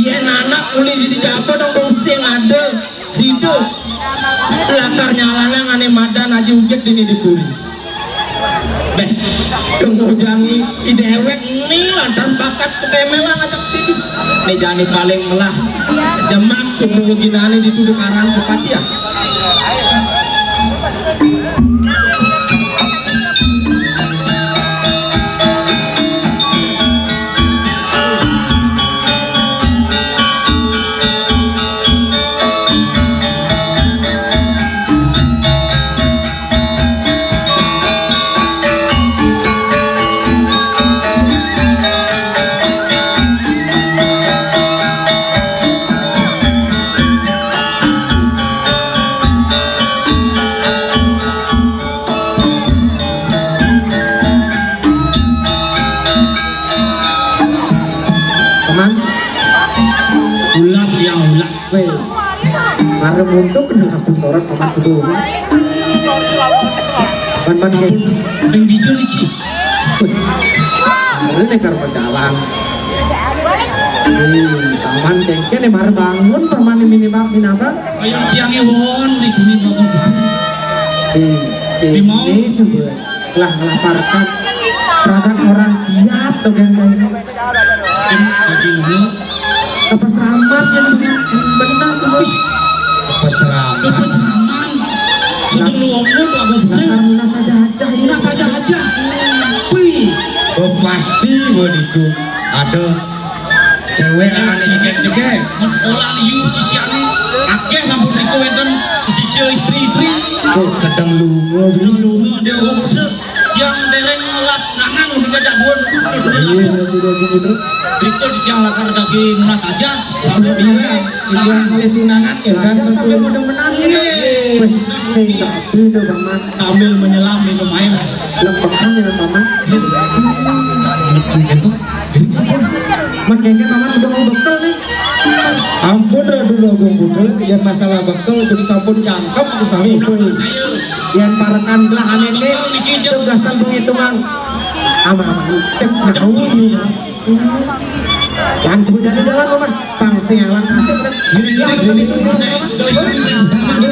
Yén anak uli di jaba dong, dong sing ada sida lakar nyalanang ané madan Aji Ugét dini di puri. Béh, dong ujang i déwék ni lantas bakat ketemelan ajak dini. Né jani paling melah jemak sumur ginané ditu di karang kepatihan. Paman, ulat ya ulat. Wéh, mara muntuk kena lampu sorot, Paman, subuh. Pan, pan, ampun, ning dija niki? Mara né karo pegawan. Wéh, Paman kéngkén né mara bangun, Paman né minabak, minabak. Ayo tiangé won di bumi bangun. Wéh, wéh, Rimau. Né subuh. Lah, nglaparkan pragat orang kiat to, Gén. Em, lagi nunggu. Apa seramas yang benar semua? Apa seraman? Apa seraman? Sedang lu omong, Pak Gubernur. Lah, muna saja aja ini. Muna saja aja. Wih. Oh, pasti gua ditu ada cewek anak cekek-cekek. Mas sekolah liu sisiane. Akeh sampun niku wénten sisia istri-istri. Oh, sedang lunga, Bro. Sedang lunga, dia Gubernur. Yang dereng ngelat nangan udah ngajak buan. Iya, iya, iya, iya, iya. Berikut yang lakar daging lunas aja. Sampai bilang, iya, oleh tunangan, ya kan? Sampai mudah-mudahan. Iya. Weh, sing tapi itu, Paman. Sambil menyelam minum air. Lepekan ya, Paman. Iya. Mas Gengger, Paman sudah mau bekel nih. Ampun, Ratu Agung Putra, yang masalah bekel, kudu sampun jangkep ke sami. Yang parekan belah aneh nih, tugasan penghitungan. Ama-ama, cek nahu sih. Langsung jadi jalan, Paman. Pang sialan kasih, udah. Gini, gini, gini, gini.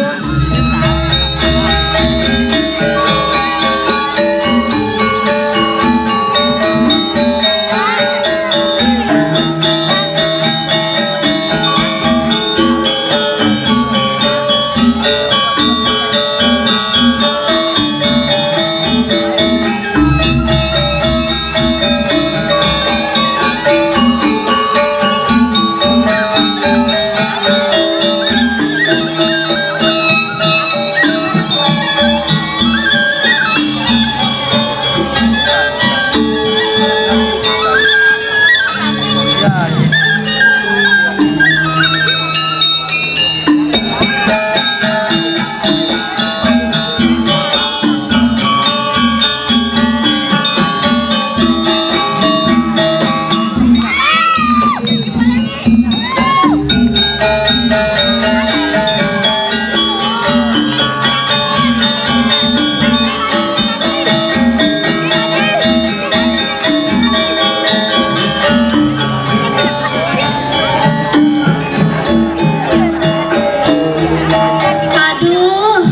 Aduh,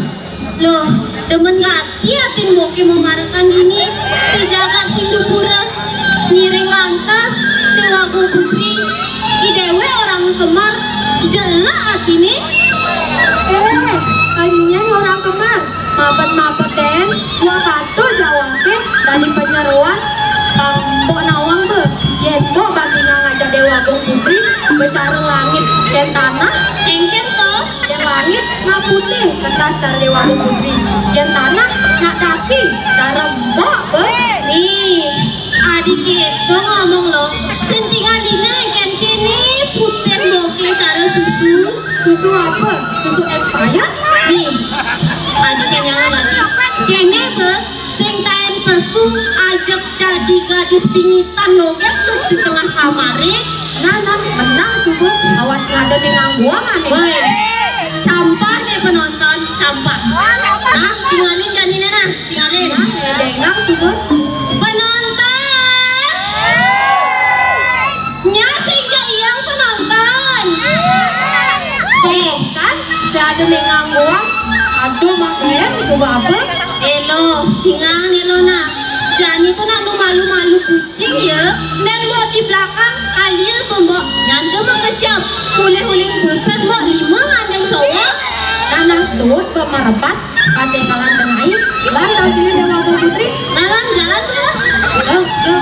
loh, demen ngati atin mboké mamarekan dini, ti jagat sindupuran, ngiring lantas, Déwa Agung Putri, i déwék orang Kembar, jelek atiné. Eh, kalinya ni orang Kembar, mabet-mabet dén, wah kata jawaké, dadi penyeruan, Mbok nawang bé, yén Mbok bandingang ajak Déwa Agung Putri, becara langit dén tanah, kéngkén to. Yén langit nak putih, kertas cara Déwa Agung Putri. Yén tanah nak daki, cara Mbok bé. Nih, adi kéto ngomong lo, sing tingal dina kéngkén né putih mboké cara susu. Susu apa? Susu expired? Nih, adi kenyang lagi. Kéné bé, sing taén pesu ajak dadi gadis pingitan logét tuh di tengah kamaré. Nah, nah, menang suba. Awas ngada di ngangguang ané. Woi, campah nih penonton, campah. Nah, tingalin janiné nah, tingalin. Nah, ya, dengang suba. Penonton, Eh, kan, da ada nengangguan, ada makan, coba apa? Elo, hingang elo nak. Jani tu nak nu malu-malu kucing ya, dan buat di belakang alia pembok nyanda makesiap. Ulih-ulih pulpes bok lima ngandeng cowok. Tanah tuut bak marebat, pating kalan tengai, lan tau kini Dewa Agung Putri. Lalan jalan tu lah. Yo, yo.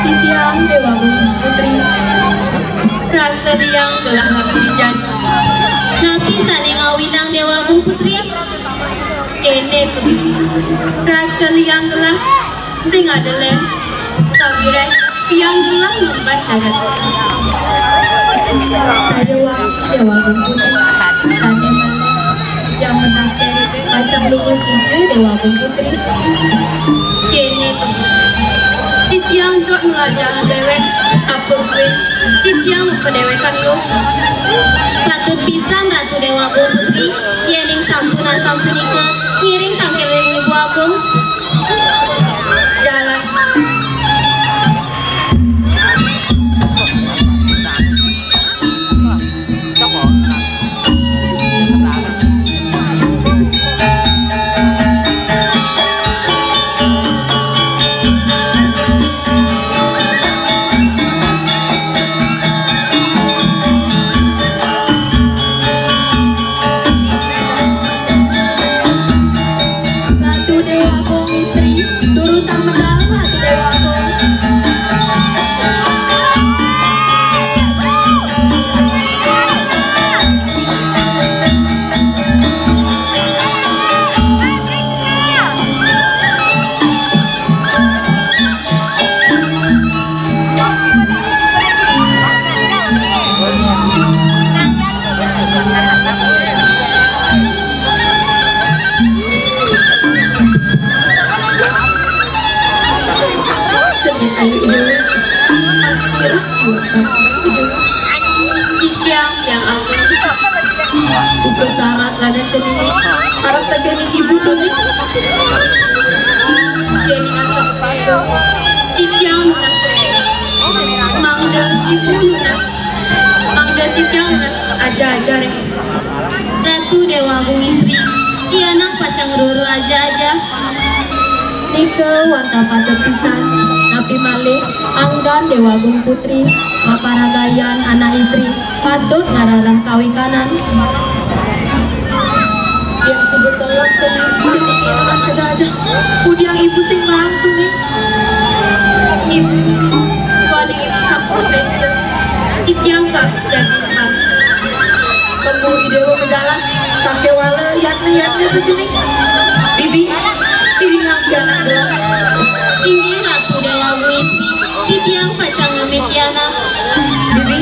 Titiang Dewa Agung Putri. Rasa liang gelah napi dijan. Napi sane ngawinang Dewa Agung Putri? Kene, rasa liang gelah. Sing ada len, sabireh, tiang gelah ngemban jagat. Saya wang Dewa Agung Putri, sane maleh, yang menake, pacang lunga kija Dewa Agung Putri. Kene to. Titiang dot nglajah dewek, apa buin, titiang mapadewekan luh. Patut pisan Ratu Dewa Agung Putri, yening sampun asapunika, ngiring tangkil ring Ibu Agung. Jalan. Ratu Dewa Agung istri, durusang medal Ratu Dewa Agung. Cening ayu Ida, aspira jiwa kami Ida. Titiang Hyang Agung. Upasaran raga cening, arep tegening ibu tuni. Dening asa kepaku, titiang nunas ring. Mangda ibu nunas. Mangda titiang nunas aja-aja ring. Ratu Dewa Agung istri, tiang pacang ngruru aja-aja. Nika wantah patut pisan, napi malih anggan Dewa Agung Putri, maparagayan anak istri, patut ngararah kawikanan. Yang suba telep tadi, cening nunas aja-aja. Udiang ibu sing nglantu nih. Ibu, kuaning ibu sampun seja. Titiang ka Kembu Idewa majalan, pakai wala yatne-yatne apa cening? Bibi, iringang pianak gelah. Inggih Ratu Dewa Agung istri, titiang pacang ngemit pianak. Bibi,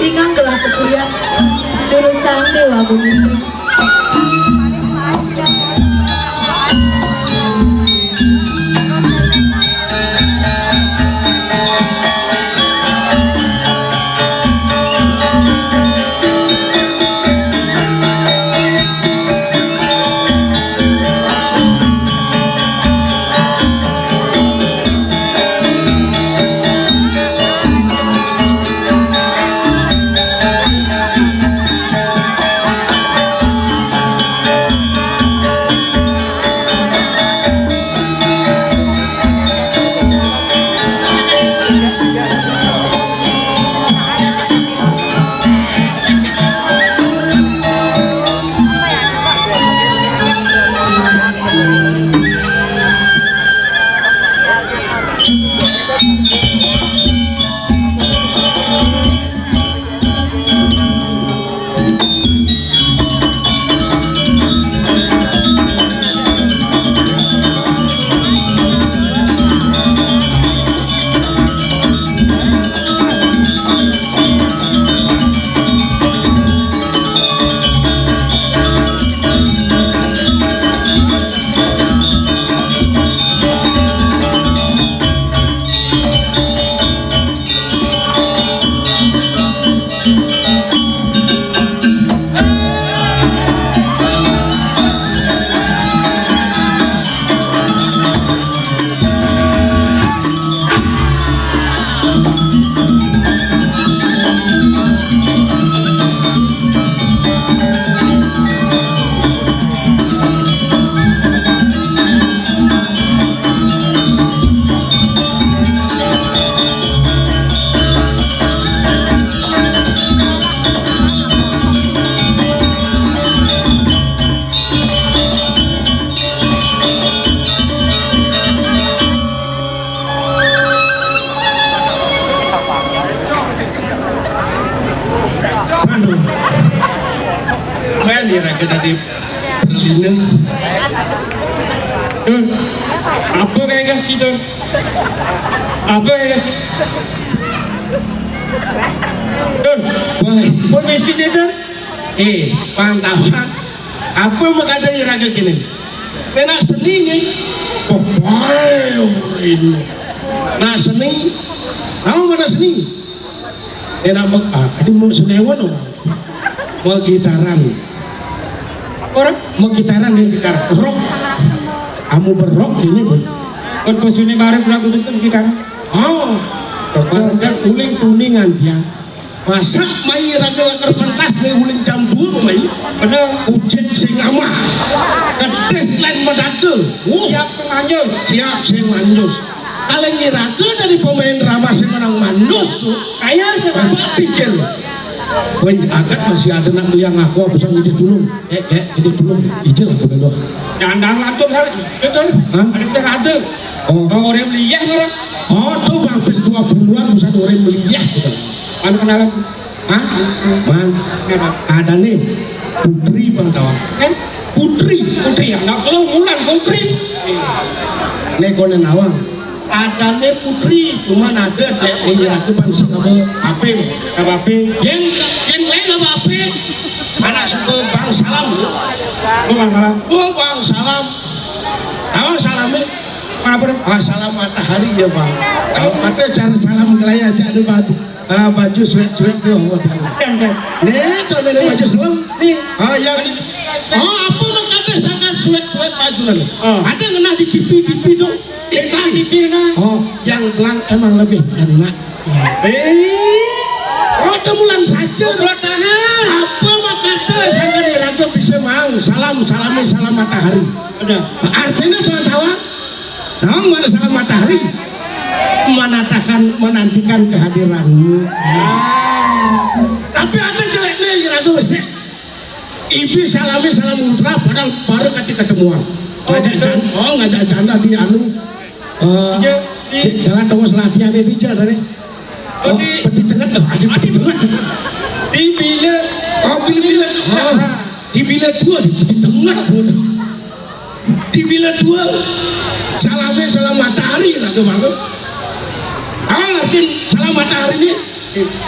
iringang gelah ka purian. Durusang Dewa Agung istri. Tadi berlina. Dur, apa kayak gas gitu? Apa kayak gas? Dur, wah, permisi nih, Dur. Eh, pantau. Apa makada iraga kini? Kena seni nih. Oh, bae, ini. Nah, seni. Tahu mana seni? Enak mek, ah, ini mau senewan orang. Mau gitaran. Orang? Mau gitaran nih, gitar rock. Kamu berrock ini, Bu. Kan bosone bareng lagu itu gitar. Oh, bareng kan uling tuningan dia. Masak mai raga lakar pentas mai uling campur mai. Bener. Ujet sing amah. Kedes lain medake. Wuh. Siap sing manjus. Siap sing manjus. Kalau ngiraga dari pemain drama sing menang manjus tuh. Kayak sih. Coba pikir. Woi, agat masih ada nak meliang aku apa sang ide dulu. Eh, eh, ide dulu. Ijil aku dulu. Jangan lantur kali. Betul. Hah? Ada sing ada. Oh. Bang orang meliah orang. Oh, tuh bang pes dua puluhan bisa orang meliah. Anu kenalan. Hah? Man. Ada nih. Putri bang tawang. Kan? Putri. Putri ya. Nggak perlu mulan Putri. Nek konen awang. Ada nih Putri, cuman ada dek ini aku pan sing apa apa. Apa apa? Yang yang lain apa apa? Anak suka Bang Salam. Oh, Bang Salam. Oh, Bang Salam. Awang Salam nih. Mana pun? Ah, salam matahari ya bang. Kalau ada cara salam kelai aja ada batu. Ah, baju suet-suet tuh. Nih, tuh ada baju selem. Nih. Ah, yang oh, apa makanya sangat suet-suet baju lalu? Oh. Ada ngena di T V T V tuh. Iklan. T V nah. Oh, yang belang emang lebih enak. Eh. Oh, temulan saja. Apa makanya sangat diraga bisa mang? Salam, salami, salam matahari. Ada. Artinya pengetahuan. Nah, mana salam matahari? Menantikan, menantikan kehadiranmu. Tapi ada jeleknya yang ragu sih. Ibi salami salam ultra padahal baru kati ketemuan. Ngajak janda, oh ngajak janda di anu. Eh, jalan tongos latihan itu aja tadi. Oh, peti tengah loh, ada peti tengah. Di bilet. Oh, bilet bilet. Oh, di bilet dua di peti tengah pun. Di bilet dua. Salamnya salam matahari lah tuh malu. Ah, mungkin salam matahari nih.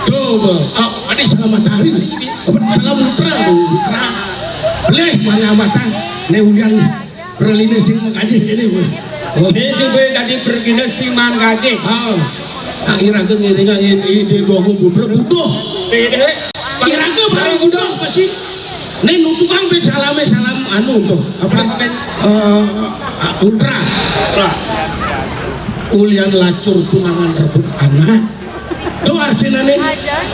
Coba, ah, ada salam matahari nih. Apa salam ultra tuh, ultra. Boleh mana matang? Nih ulian berlini sing mengkaji ini. Oh. Ini supaya tadi bergina sing man kaji. Ah, akhir aku ngiringan ini di dua butuh. Iraga barang budak pasti. Nih nu tukang pet salame salam anu tuh. Apa? Eh, ultra. Ulian lacur tunangan rebut anak. Tuh artinya nih.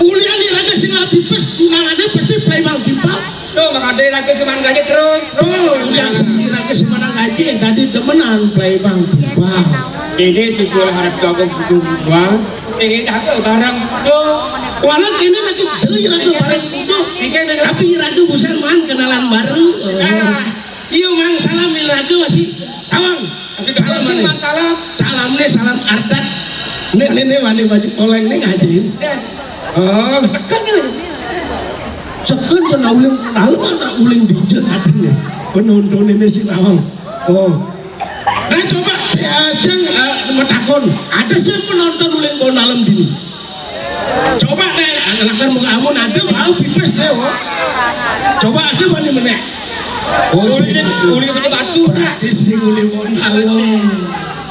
Ulian iraga sing abi pes tunangannya pasti play bang timpal. Tuh makanya iraga semangat aja terus. Tuh ulian sing iraga semangat aja tadi demenan play bang timpal. Ini syukur harap jago butuh buang. Ini jago barang butuh. Walau kini lagi dulu iraga barang butuh. Tapi iraga busan man kenalan baru. Iya mang salam iraga masih tawang. Salam mana? Salam nih salam ardat. Nek nek nek wani baju oleng nih ngajain. Oh. Seken tuh nauling lalu anak uling bijak hatinya. Penonton ini si tawang. Oh. Nah coba diajeng eh, metakon. Ada sih penonton uling bau dalam dini. Coba deh, anak-anak mau kamu nanti mau pipis deh, wo. Coba ada mana menek. Oh, uli uli punya batu. Berarti si uli bau dalam.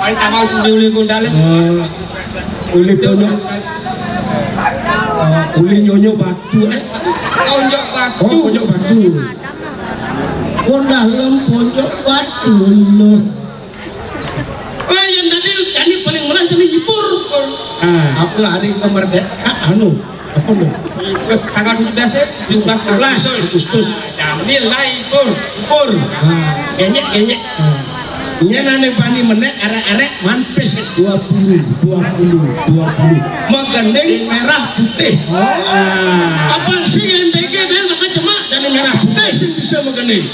Ayo tak mau uli uli bau dalam. Eh, uli punya. Eh, uli nyonyo batu. Eh. Ponjok batu. Oh, ponjok batu. Bau dalam ponjok batu loh. Oh, yang tadi jadi paling melas jadi hibur. Ah. Apa hari kemerdekaan anu? Apa lu? Terus tanggal tujuh belas ya, tujuh belas Agustus. Agustus. Jamil lah hibur. Hibur. Nah, kenyek kenyek. Nya nane bani menek arek-arek manpes dua puluh, dua puluh, dua puluh. Megending merah putih. Oh. Apa sih yang dege dan maka cemak dan merah putih sih bisa megending.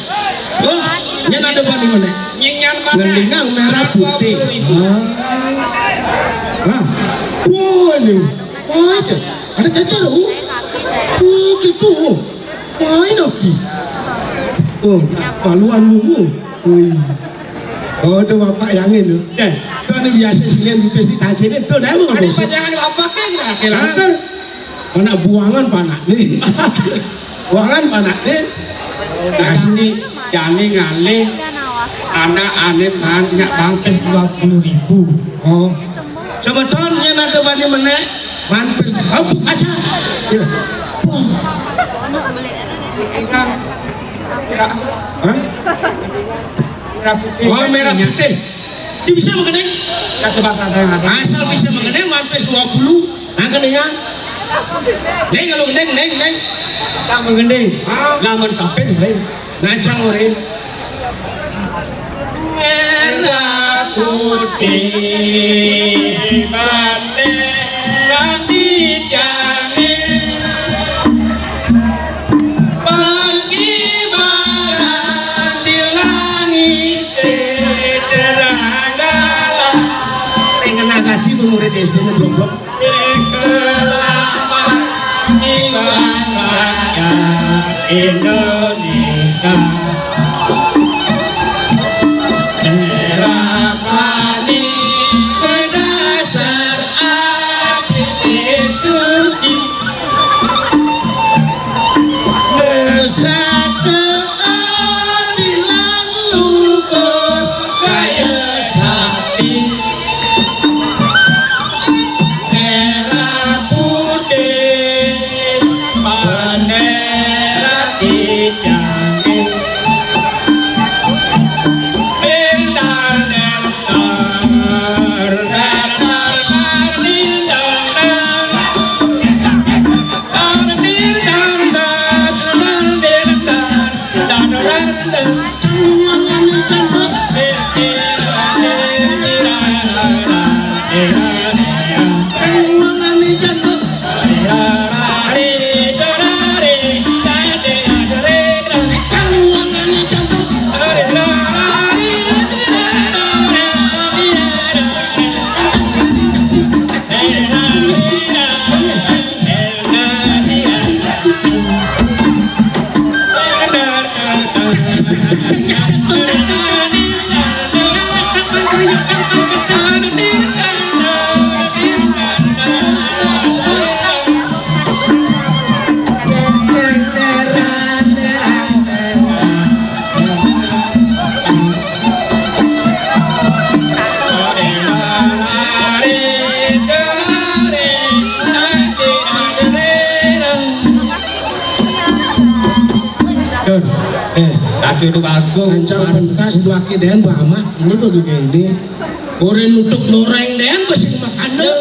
Oh, nya nane bani menek. Ngendingan merah putih. Hah? Wah, ini. Wah, itu. Ada kaca loh. Wah, gitu. Wah, ini. Oh, maluan mumu. Wih. Oh, itu bapak yang ini. Ya. Itu anu biasa sih yang di pesta kancingnya. Itu dah emang ada apa sih? Pajangan bapak kan, ya, kayak lantur. Anak buangan panak nih. Buangan panak nih. Kasih jani ngalih anak ane banyak bampes dua puluh ribu. Oh. Sebetulnya nanti bani menek bampes. Oh, aja. Iya. Wah. Kan merah. Hah? Merah putih. Oh, merah putih. Dia bisa mengenai. Kita coba tantang yang ada. Asal bisa mengenai One Piece dua puluh. Nah, kan ya. Neng, kalau neng, neng, neng. Tak mengenai. Ah. Lamun sampai, neng. Nah, cang, Ore. Merah putih bendera di jangin. Pengibaran di langit terang galah. Pengen agak di murid S D-nya goblok. Selamat Iwan Rakyat Indonesia. Merah putih berdasar aktivis suci. Nusa keadilan luhur kaya sakti. Merah putih bendera kita. Bintang Dur. Eh, tadi itu bagus. Kancang pentas dua kiden Mbak Amat. Ini tuh gini. Goreng nutuk noreng den besi makan deh.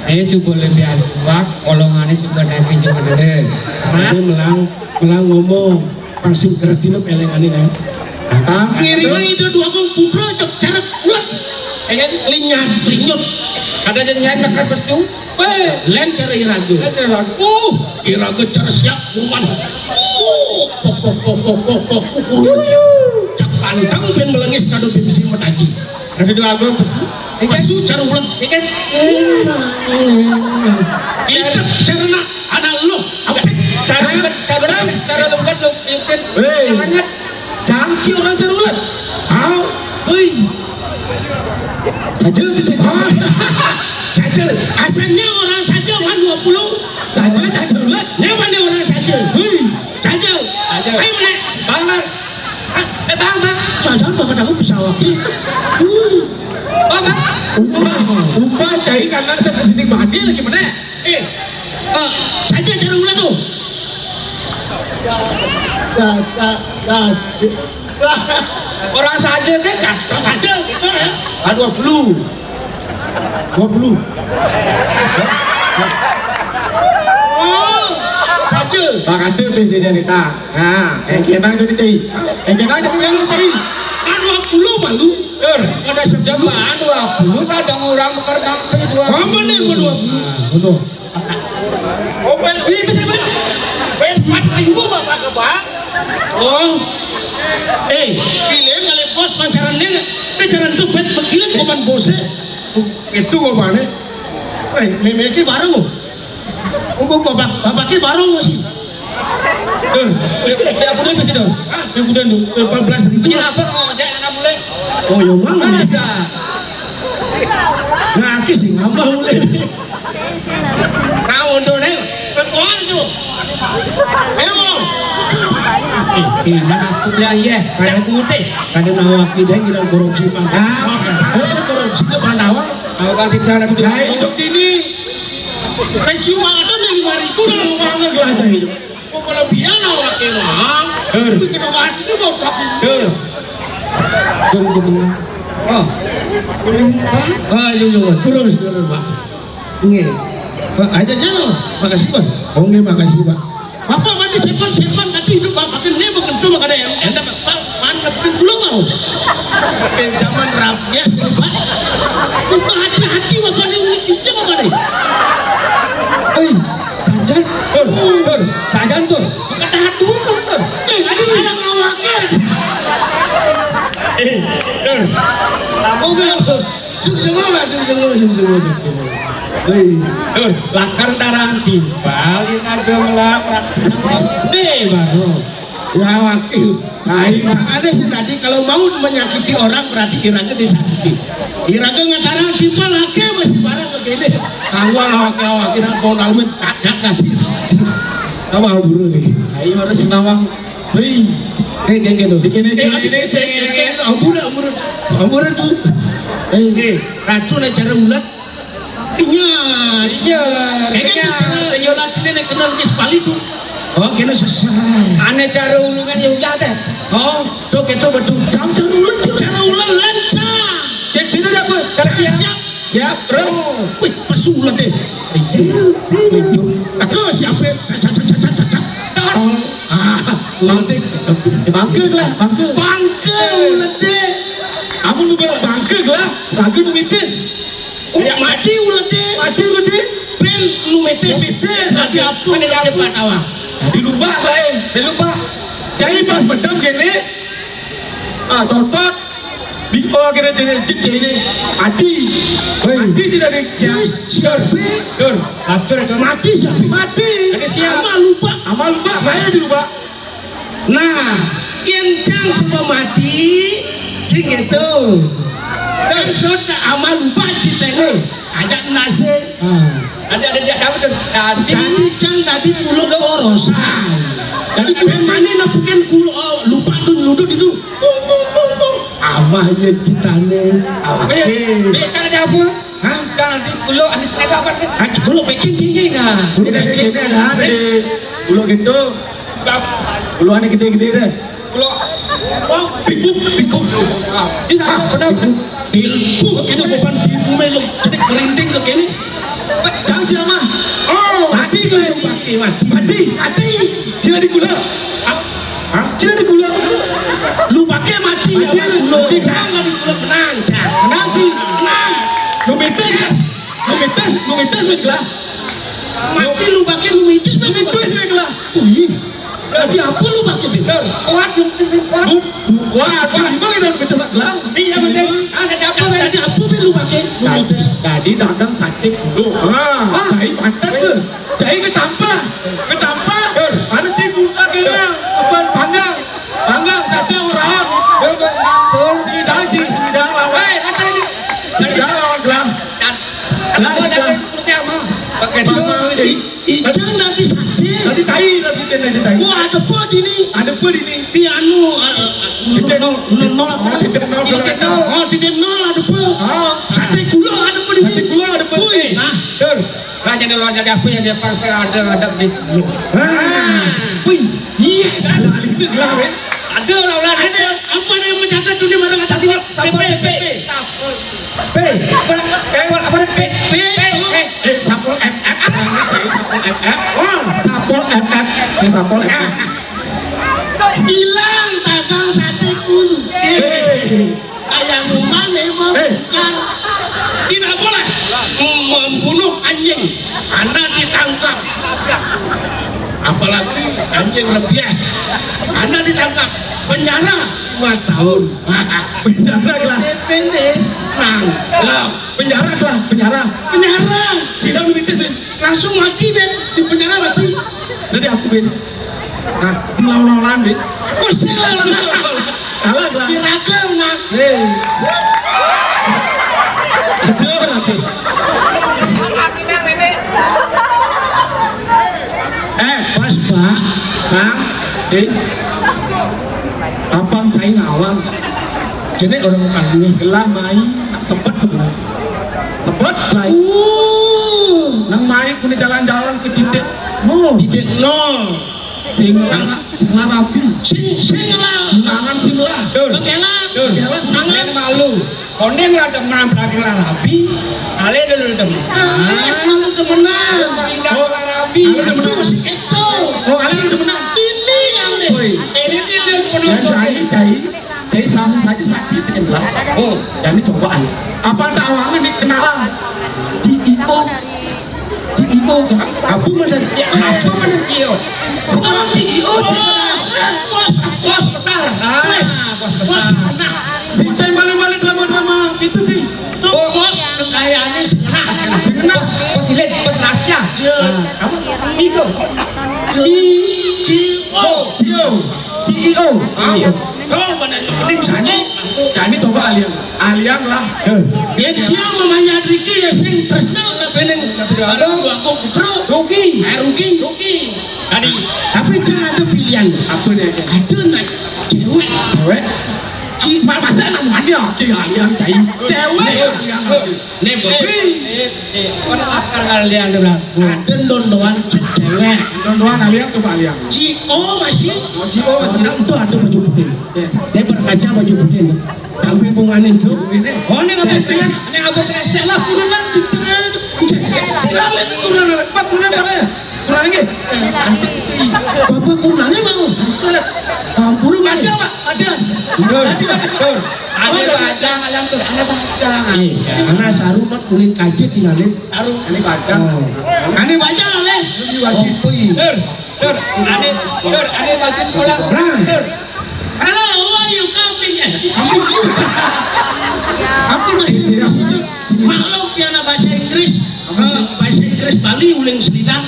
Saya suka lebih aswak, kolongannya suka nanti juga deh. Eh, ini melang, melang ngomong. Pang sing kertine pelengane kan. Ngiringa ida dua wong putra cek cerek ulet. Linyat linyut. Ada jenjang bakar pesu. Weh, len cara iraga. Len cara iraga. Uh, iraga cara siap buruan. Uh, pok pok pok pok pok pok kukuyu. Cak pantang ben melengis kado bibisi metaji. Ada dua agung pesu. Pesu cara ulet. Ikan. Ikan cara nak. Ada lo, apa? Cara, cara, cara lu kan lu ikutin. Hei. Cangci orang cara ulet. Hah? Hei. Saja tu saja. Saja. Asalnya orang saja kan dua puluh. Saja, saja ulet. Dia mana orang saja? Hei. Saja. Saja. Ayo, mana? Bang, Bang. Ah, eh, Bang, Bang. Saja, Bang, aku bisa wakil. Hei. Bang, Bang. Upah, upah, cai kanan saya kasih badi lagi, mana? Eh, eh, saja cara ulah tu. Sa, sa, sa, sa. Orang saja kan? Orang saja, betul ya? Ah, dua puluh. Dua puluh. Oh, saja. Bang ada bisa cerita. Nah, yang kenang jadi cai. Yang kenang jadi malu cai. Ah, dua puluh malu. Dur, ada sejam dua puluh kadang orang bekerja sampai dua puluh. Kamu nih, dua puluh. Nah, betul. Oh, ben, wih, bisa, Ben. Ben, pas lagi gua bapak ke, Bang. Oh. Eh, pilih kali bos pancaran nih, pancaran tuh bet bekilat koman bose. Itu gua bane. Eh, memeki baru. Oh, bapak, bapaknya baru sih. Tuh, ya, ya, aku dulu sih, tuh. Yang udah, tuh. Lima belas ribu. Punya apa, mau ngajak anak mulai? Oh, yang mana? Ada. Nah, aki sih ngapa mulai? Nah, untuk nih, perempuan tuh. Ayo, mau. Eh, eh, mana aku bilang iya? Yang putih. Kada nawaki deh, bilang korupsi, Pak. Ah, ada korupsi ke Pandawa. Aku kan bicara. Jai, jok ini. Pensiun atau nih lima ribu. Seru banget lah, Jai. Kok kelebihan awake, Mang? Dur. Kuwi kena watu kok, Pak. Dur. Dur, dur, dur. Oh. Ah, iya, iya, Pak. Turun, turun, Pak. Nggih. Pak, aja aja, loh. Makasih, Pak. Oh, nggih, makasih, Pak. Bapak mandi sepan, sepan, tadi hidup Bapak kan, ini bukan tuh, makanya yang, yang dapat, Pak, mana dapetin pulang, mau? Eh, zaman rabies, Pak. Bapak hati-hati, Bapak, ini unik, Bapak, nih. Hei. Tajan, tur, tur, tajan, tur. Bukan tahan dulu, tur. Eh, tadi bilang ngawakin. Eh, tur. Kamu gak? Sung-sung, Mas, sung-sung, sung-sung, sung-sung. Hei. Tur, lakar tarang timpal, ini agak melakar. Deh, baru. Ya, wakil. Nah, ini. Makanya sih tadi kalau mau menyakiti orang berarti irage disakiti. Irage ngataran timpal ake masih barang begini. Awak, awak, awak, kira mau nalmen kadak kasih. Apa buru nih? Ayo harus nawang. Hei. Eh, kayak gitu. Bikin aja. Eh, adik, eh, eh, eh, eh, ampun, ampun. Ampun tuh. Eh, eh, ratu nak cara ulat. Iya, iya. Kayaknya cara yolatine nek kenal wis bali tuh. Oh, kena susah. Ane cara ulungan ya udah deh. Oh, tuh kita betul. Jam cara ulun, cara ulun lancar. Jadi apa? Siap. Siap, terus. Oh, wih, pesulap deh. Ayo, ayo. Aku siapa? Cak, cak, cak, cak, cak, cak. Oh, ah, uletik. Bangke lah, bangke. Bangke, uletik. Amun bebel bangke lah, lagu nu mipis. Oh, ya. Mati uleté. Mati uleté. Ben nu metes. Nu metes. Dadi apa uleté Pak Tawang? Dadi lubak bae. Dadi lubak. Jadi pas medem kene, ah, totot. Di, oh, kene jadi jit jadi mati. Hei. Mati jadi ada. Terus siapa? Dur, lacur, dur. Mati siapa? Mati. Ada siapa? Ama lubak. Ama lubak bae di lubak. Nah, yen cang suba mati, sing gitu. Dan sot ama lubak citene, ajak nase. Ah. Ada, ada, ada, apa tuh? Tadi. Tadi cang tadi kuluk borosan. Tadi kuluk. Ben mane nepukin kuluk, oh, lubak tuh nyeluduk itu. Pung, pung, pung, pung. Amah ye citane. Amah. Be, eh. Be, cang ada apa? Hah? Cang di kuluk, ada cerita apa nih? Ah, kuluk bikin tinggi, nah. Kuluk bikin. Ini ada, ada di kuluk gitu. Buluane gede-gede deh. Bulu. Oh, pipuk, pipuk. Ah, di sana, ah, benar. Pipuk, pipuk, kene beban pipuk mesok cedik merinding ke kene. Cang siapa? Oh, mati tuh, mati, mati. Mati, mati. Cina di gula. Ah, hah? Cina di gula. Lu pakai mati, mati, ya, lu. Mati. Jangan di gula, menang, Cang. Menang, sih. Menang. Lu mitis. Yes. Lu mitis, lu mitis, weh, lah. Mati lu pakai lu mitis, weh. Lu mitis, weh, lah. Wih. Tadi apa lu pakai, Bin? Kuat, lu, kuat. Lu, lu kuat. Kuat. Gimana kita, kita, lah? Iya, betul. Ah, tadi apa, Bin? Tadi apa, Bin, lu pakai? Lu tadi, tadi dagang sate kudo. Ah, ah. Cai pantat tuh. Cai ketampah. Ketampah. Betul. Ada cai kuda kena. Betul. Apa, panggang. Panggang sate orang. Betul, betul. Sumedang, sih, Sumedang lawan. Hei, lancar ini. Sumedang lawan gelang. Dan, lah, ada gelang. Seperti apa? Pakai dua. I-, Ijang nanti sate. Tadi tai, tadi tai, tadi tai. Wah, ada apa di ini? Ada apa di ini? Di anu, eh, eh, titik nol, nol, nol apa? Titik nol, titik nol. Oh, titik nol ada apa? Ah. Sate gula ada apa di ini? Sate gula ada apa? Wih, nah. Tur, lah jadi orang jadi apa yang dia paksa ada, ada di. Ah. Wih. Yes. Nah, itu gelar, eh. Ada orang, orang ada. Apa ada yang mencatat dunia barang ada di Satpol P P. Satpol P P. P. Apa, apa, apa, P? P. P. Eh, Satpol F F. Apa namanya? Satpol F F. Oh, Satpol F F. Ya, Satpol F F. Hilang dagang sate kulit. Eh. Kayak rumah memang. Eh. Bukan. Tidak boleh membunuh anjing. Anda ditangkap. Apalagi anjing rabies. Anda ditangkap. Penjara lima tahun. Penjara lah. Pendek. Nangkep. Penjara lah, penjara. Penjara. Sidang lu mitis, Bin. Langsung mati, Ben. Di penjara mati. Nanti aku, Ben. Nah, sing lawan-lawan, Dik. Wes, sing lawan. Kalah, kalah. Diragam, nah. Hei. Aja, aja. Eh, pas, Pak. Pak. Eh. Abang saya ngawang. Jadi orang kami gelah mai sebut semua. Sebut, Blay. Uh. Nang mai kuni jalan-jalan ke titik nol. Titik nol. Sing lara, sing lara rabi. Sing, sing lara. Nangan sing lara. Dur. Kekelan. Dur. Kekelan. Nangan. Jangan malu. Kondeng rada menang berarti lara rabi. Ale dulu temen. Ale malu temenan. Tinggal lara rabi. Ale temenan. Aduh, si Eto. Oh, ale temenan. Ini yang deh. Woi. Ini dia penuh. Dan cai, cai. Jadi sama saja sakit kan lah. Oh, jadi cobaan. Apa tawangan nih kenalan? C E O. C E O. Apa mana? Ya, apa mana C E O? Sekarang C E O. Oh, bos, bos besar. Ah, bos, bos besar. Nah, si teh balik-balik drama-drama gitu, Ci. Tuh, oh, bos, kekayaannya setengah. Setengah. Bos, bos Ilin, bos Nasya. Iya. Ah, apa? Iko. Iya. C E O. C E O. C E O. Ah. Iya. Kau mana yang penting sana? Ya, ini coba alian. Alian lah. Dia, dia mamanya Riki ya sing tresno nang beneng. Aduh, aku kutru. Rugi. Eh, rugi. Rugi. Tadi. Tapi jangan ada pilihan. Apa nih? Ada nak cewek. Cewek? Ci, ma-, masa namanya oke alian, cai. Cewek alian. Nih, Boy. Eh, eh, eh, orang akal kalian tuh, Bang. Ada dondoan cewek. Dondoan alian, coba alian. C O masih. Oh, C O masih. Orang itu ada baju putih. Iya. Dia berkaca baju putih. Tapi bunganin tuh. Ini. Oh, ini nggak percaya. Ini apa perasaan lah, turunan, cintanya itu. Tinggalin turunan, Pak, turunan mana ya? Turunan lagi. Bapak turunannya mau. Ampun, Pak. Ada, Pak, ada. Betul, betul. Ada bajang ayam tuh, ada bajang. Eh, karena saru mat kulit kajet tinggalin. Saru. Ini bajang. Oh. Ini bajang, Le. Ini wajib. Oh, iya. Dur, dur, ane, dur, ane bajang kolam. Nah. Dur. Hello, who are you coming? Eh, coming you. Apa bahasa Inggris itu? Maklum, ya, anak bahasa Inggris. Eh, bahasa Inggris Bali, uling selidang.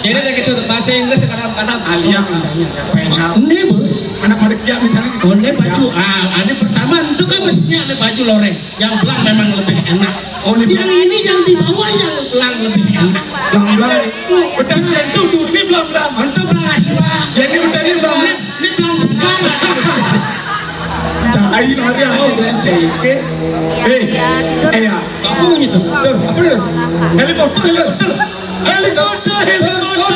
Jadi, kayak gitu, bahasa Inggris kadang-kadang. Aliang, aliang, aliang. Ini, Bu. Anak pada kia misalnya. Oh, ini baju. Ah, ini pertama, itu kan mestinya ada baju loreng. Yang belang memang lebih enak. Oh, ini yang belang. Ini yang di bawah yang belang lebih enak. Belang-belang. Betul, tentu tuh, ini belang-belang. Untuk belang asli, Pak. Ya, ini betul, ini belang-belang. Ini, ini belang sekarang. Cai lari aku, cai. Eh, eh, eh, ya. Apa bunyi tuh? Dur, apa dur? Helikopter, helikopter. Helikopter, helikopter.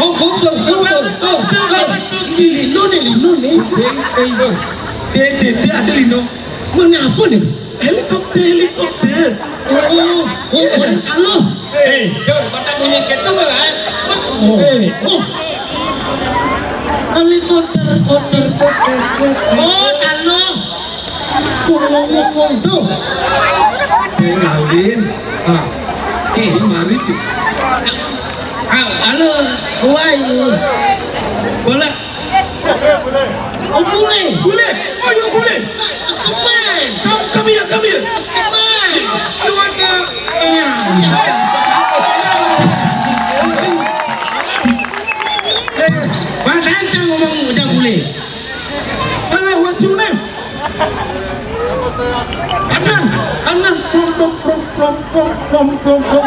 Oh, helikopter, helikopter. Helikopter. Ini lino nih, lino nih. Eh, eh, dur. Dia, dia, dia ada lino. Mana apa nih? Helikopter, helikopter. Oh, oh, oh, halo. Eh, dur, mata bunyi gitu, Bang. Oh, eh, oh. Helikopter, helikopter, helikopter. Oh, halo. Wong, wong, wong, wong, tuh. Tinggalin. Ah. Eh, mari kita. Ah, halo, wai. Bola. Oh, bule. Bule. Oh, you bule. Come on. Come, come here, come here. Come on. You want the, uh, Pak Dancang ngomong udah bule. Hello, what's your name? Anan, Anan, from, from, from, from, from, from, from, from.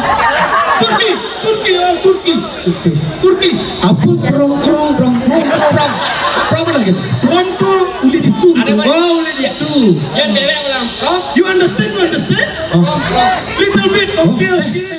Turki, Turki, oh, Turki. Turki. Apa prong, prong, prong, prong, prong? Prong apa lagi? Prong, prong, uli ditu. Ada apa? Oh, uli ditu. Ya, cewek ulang. Prong. You understand, you understand? Oh. Prong, prong. Little bit, okay, okay.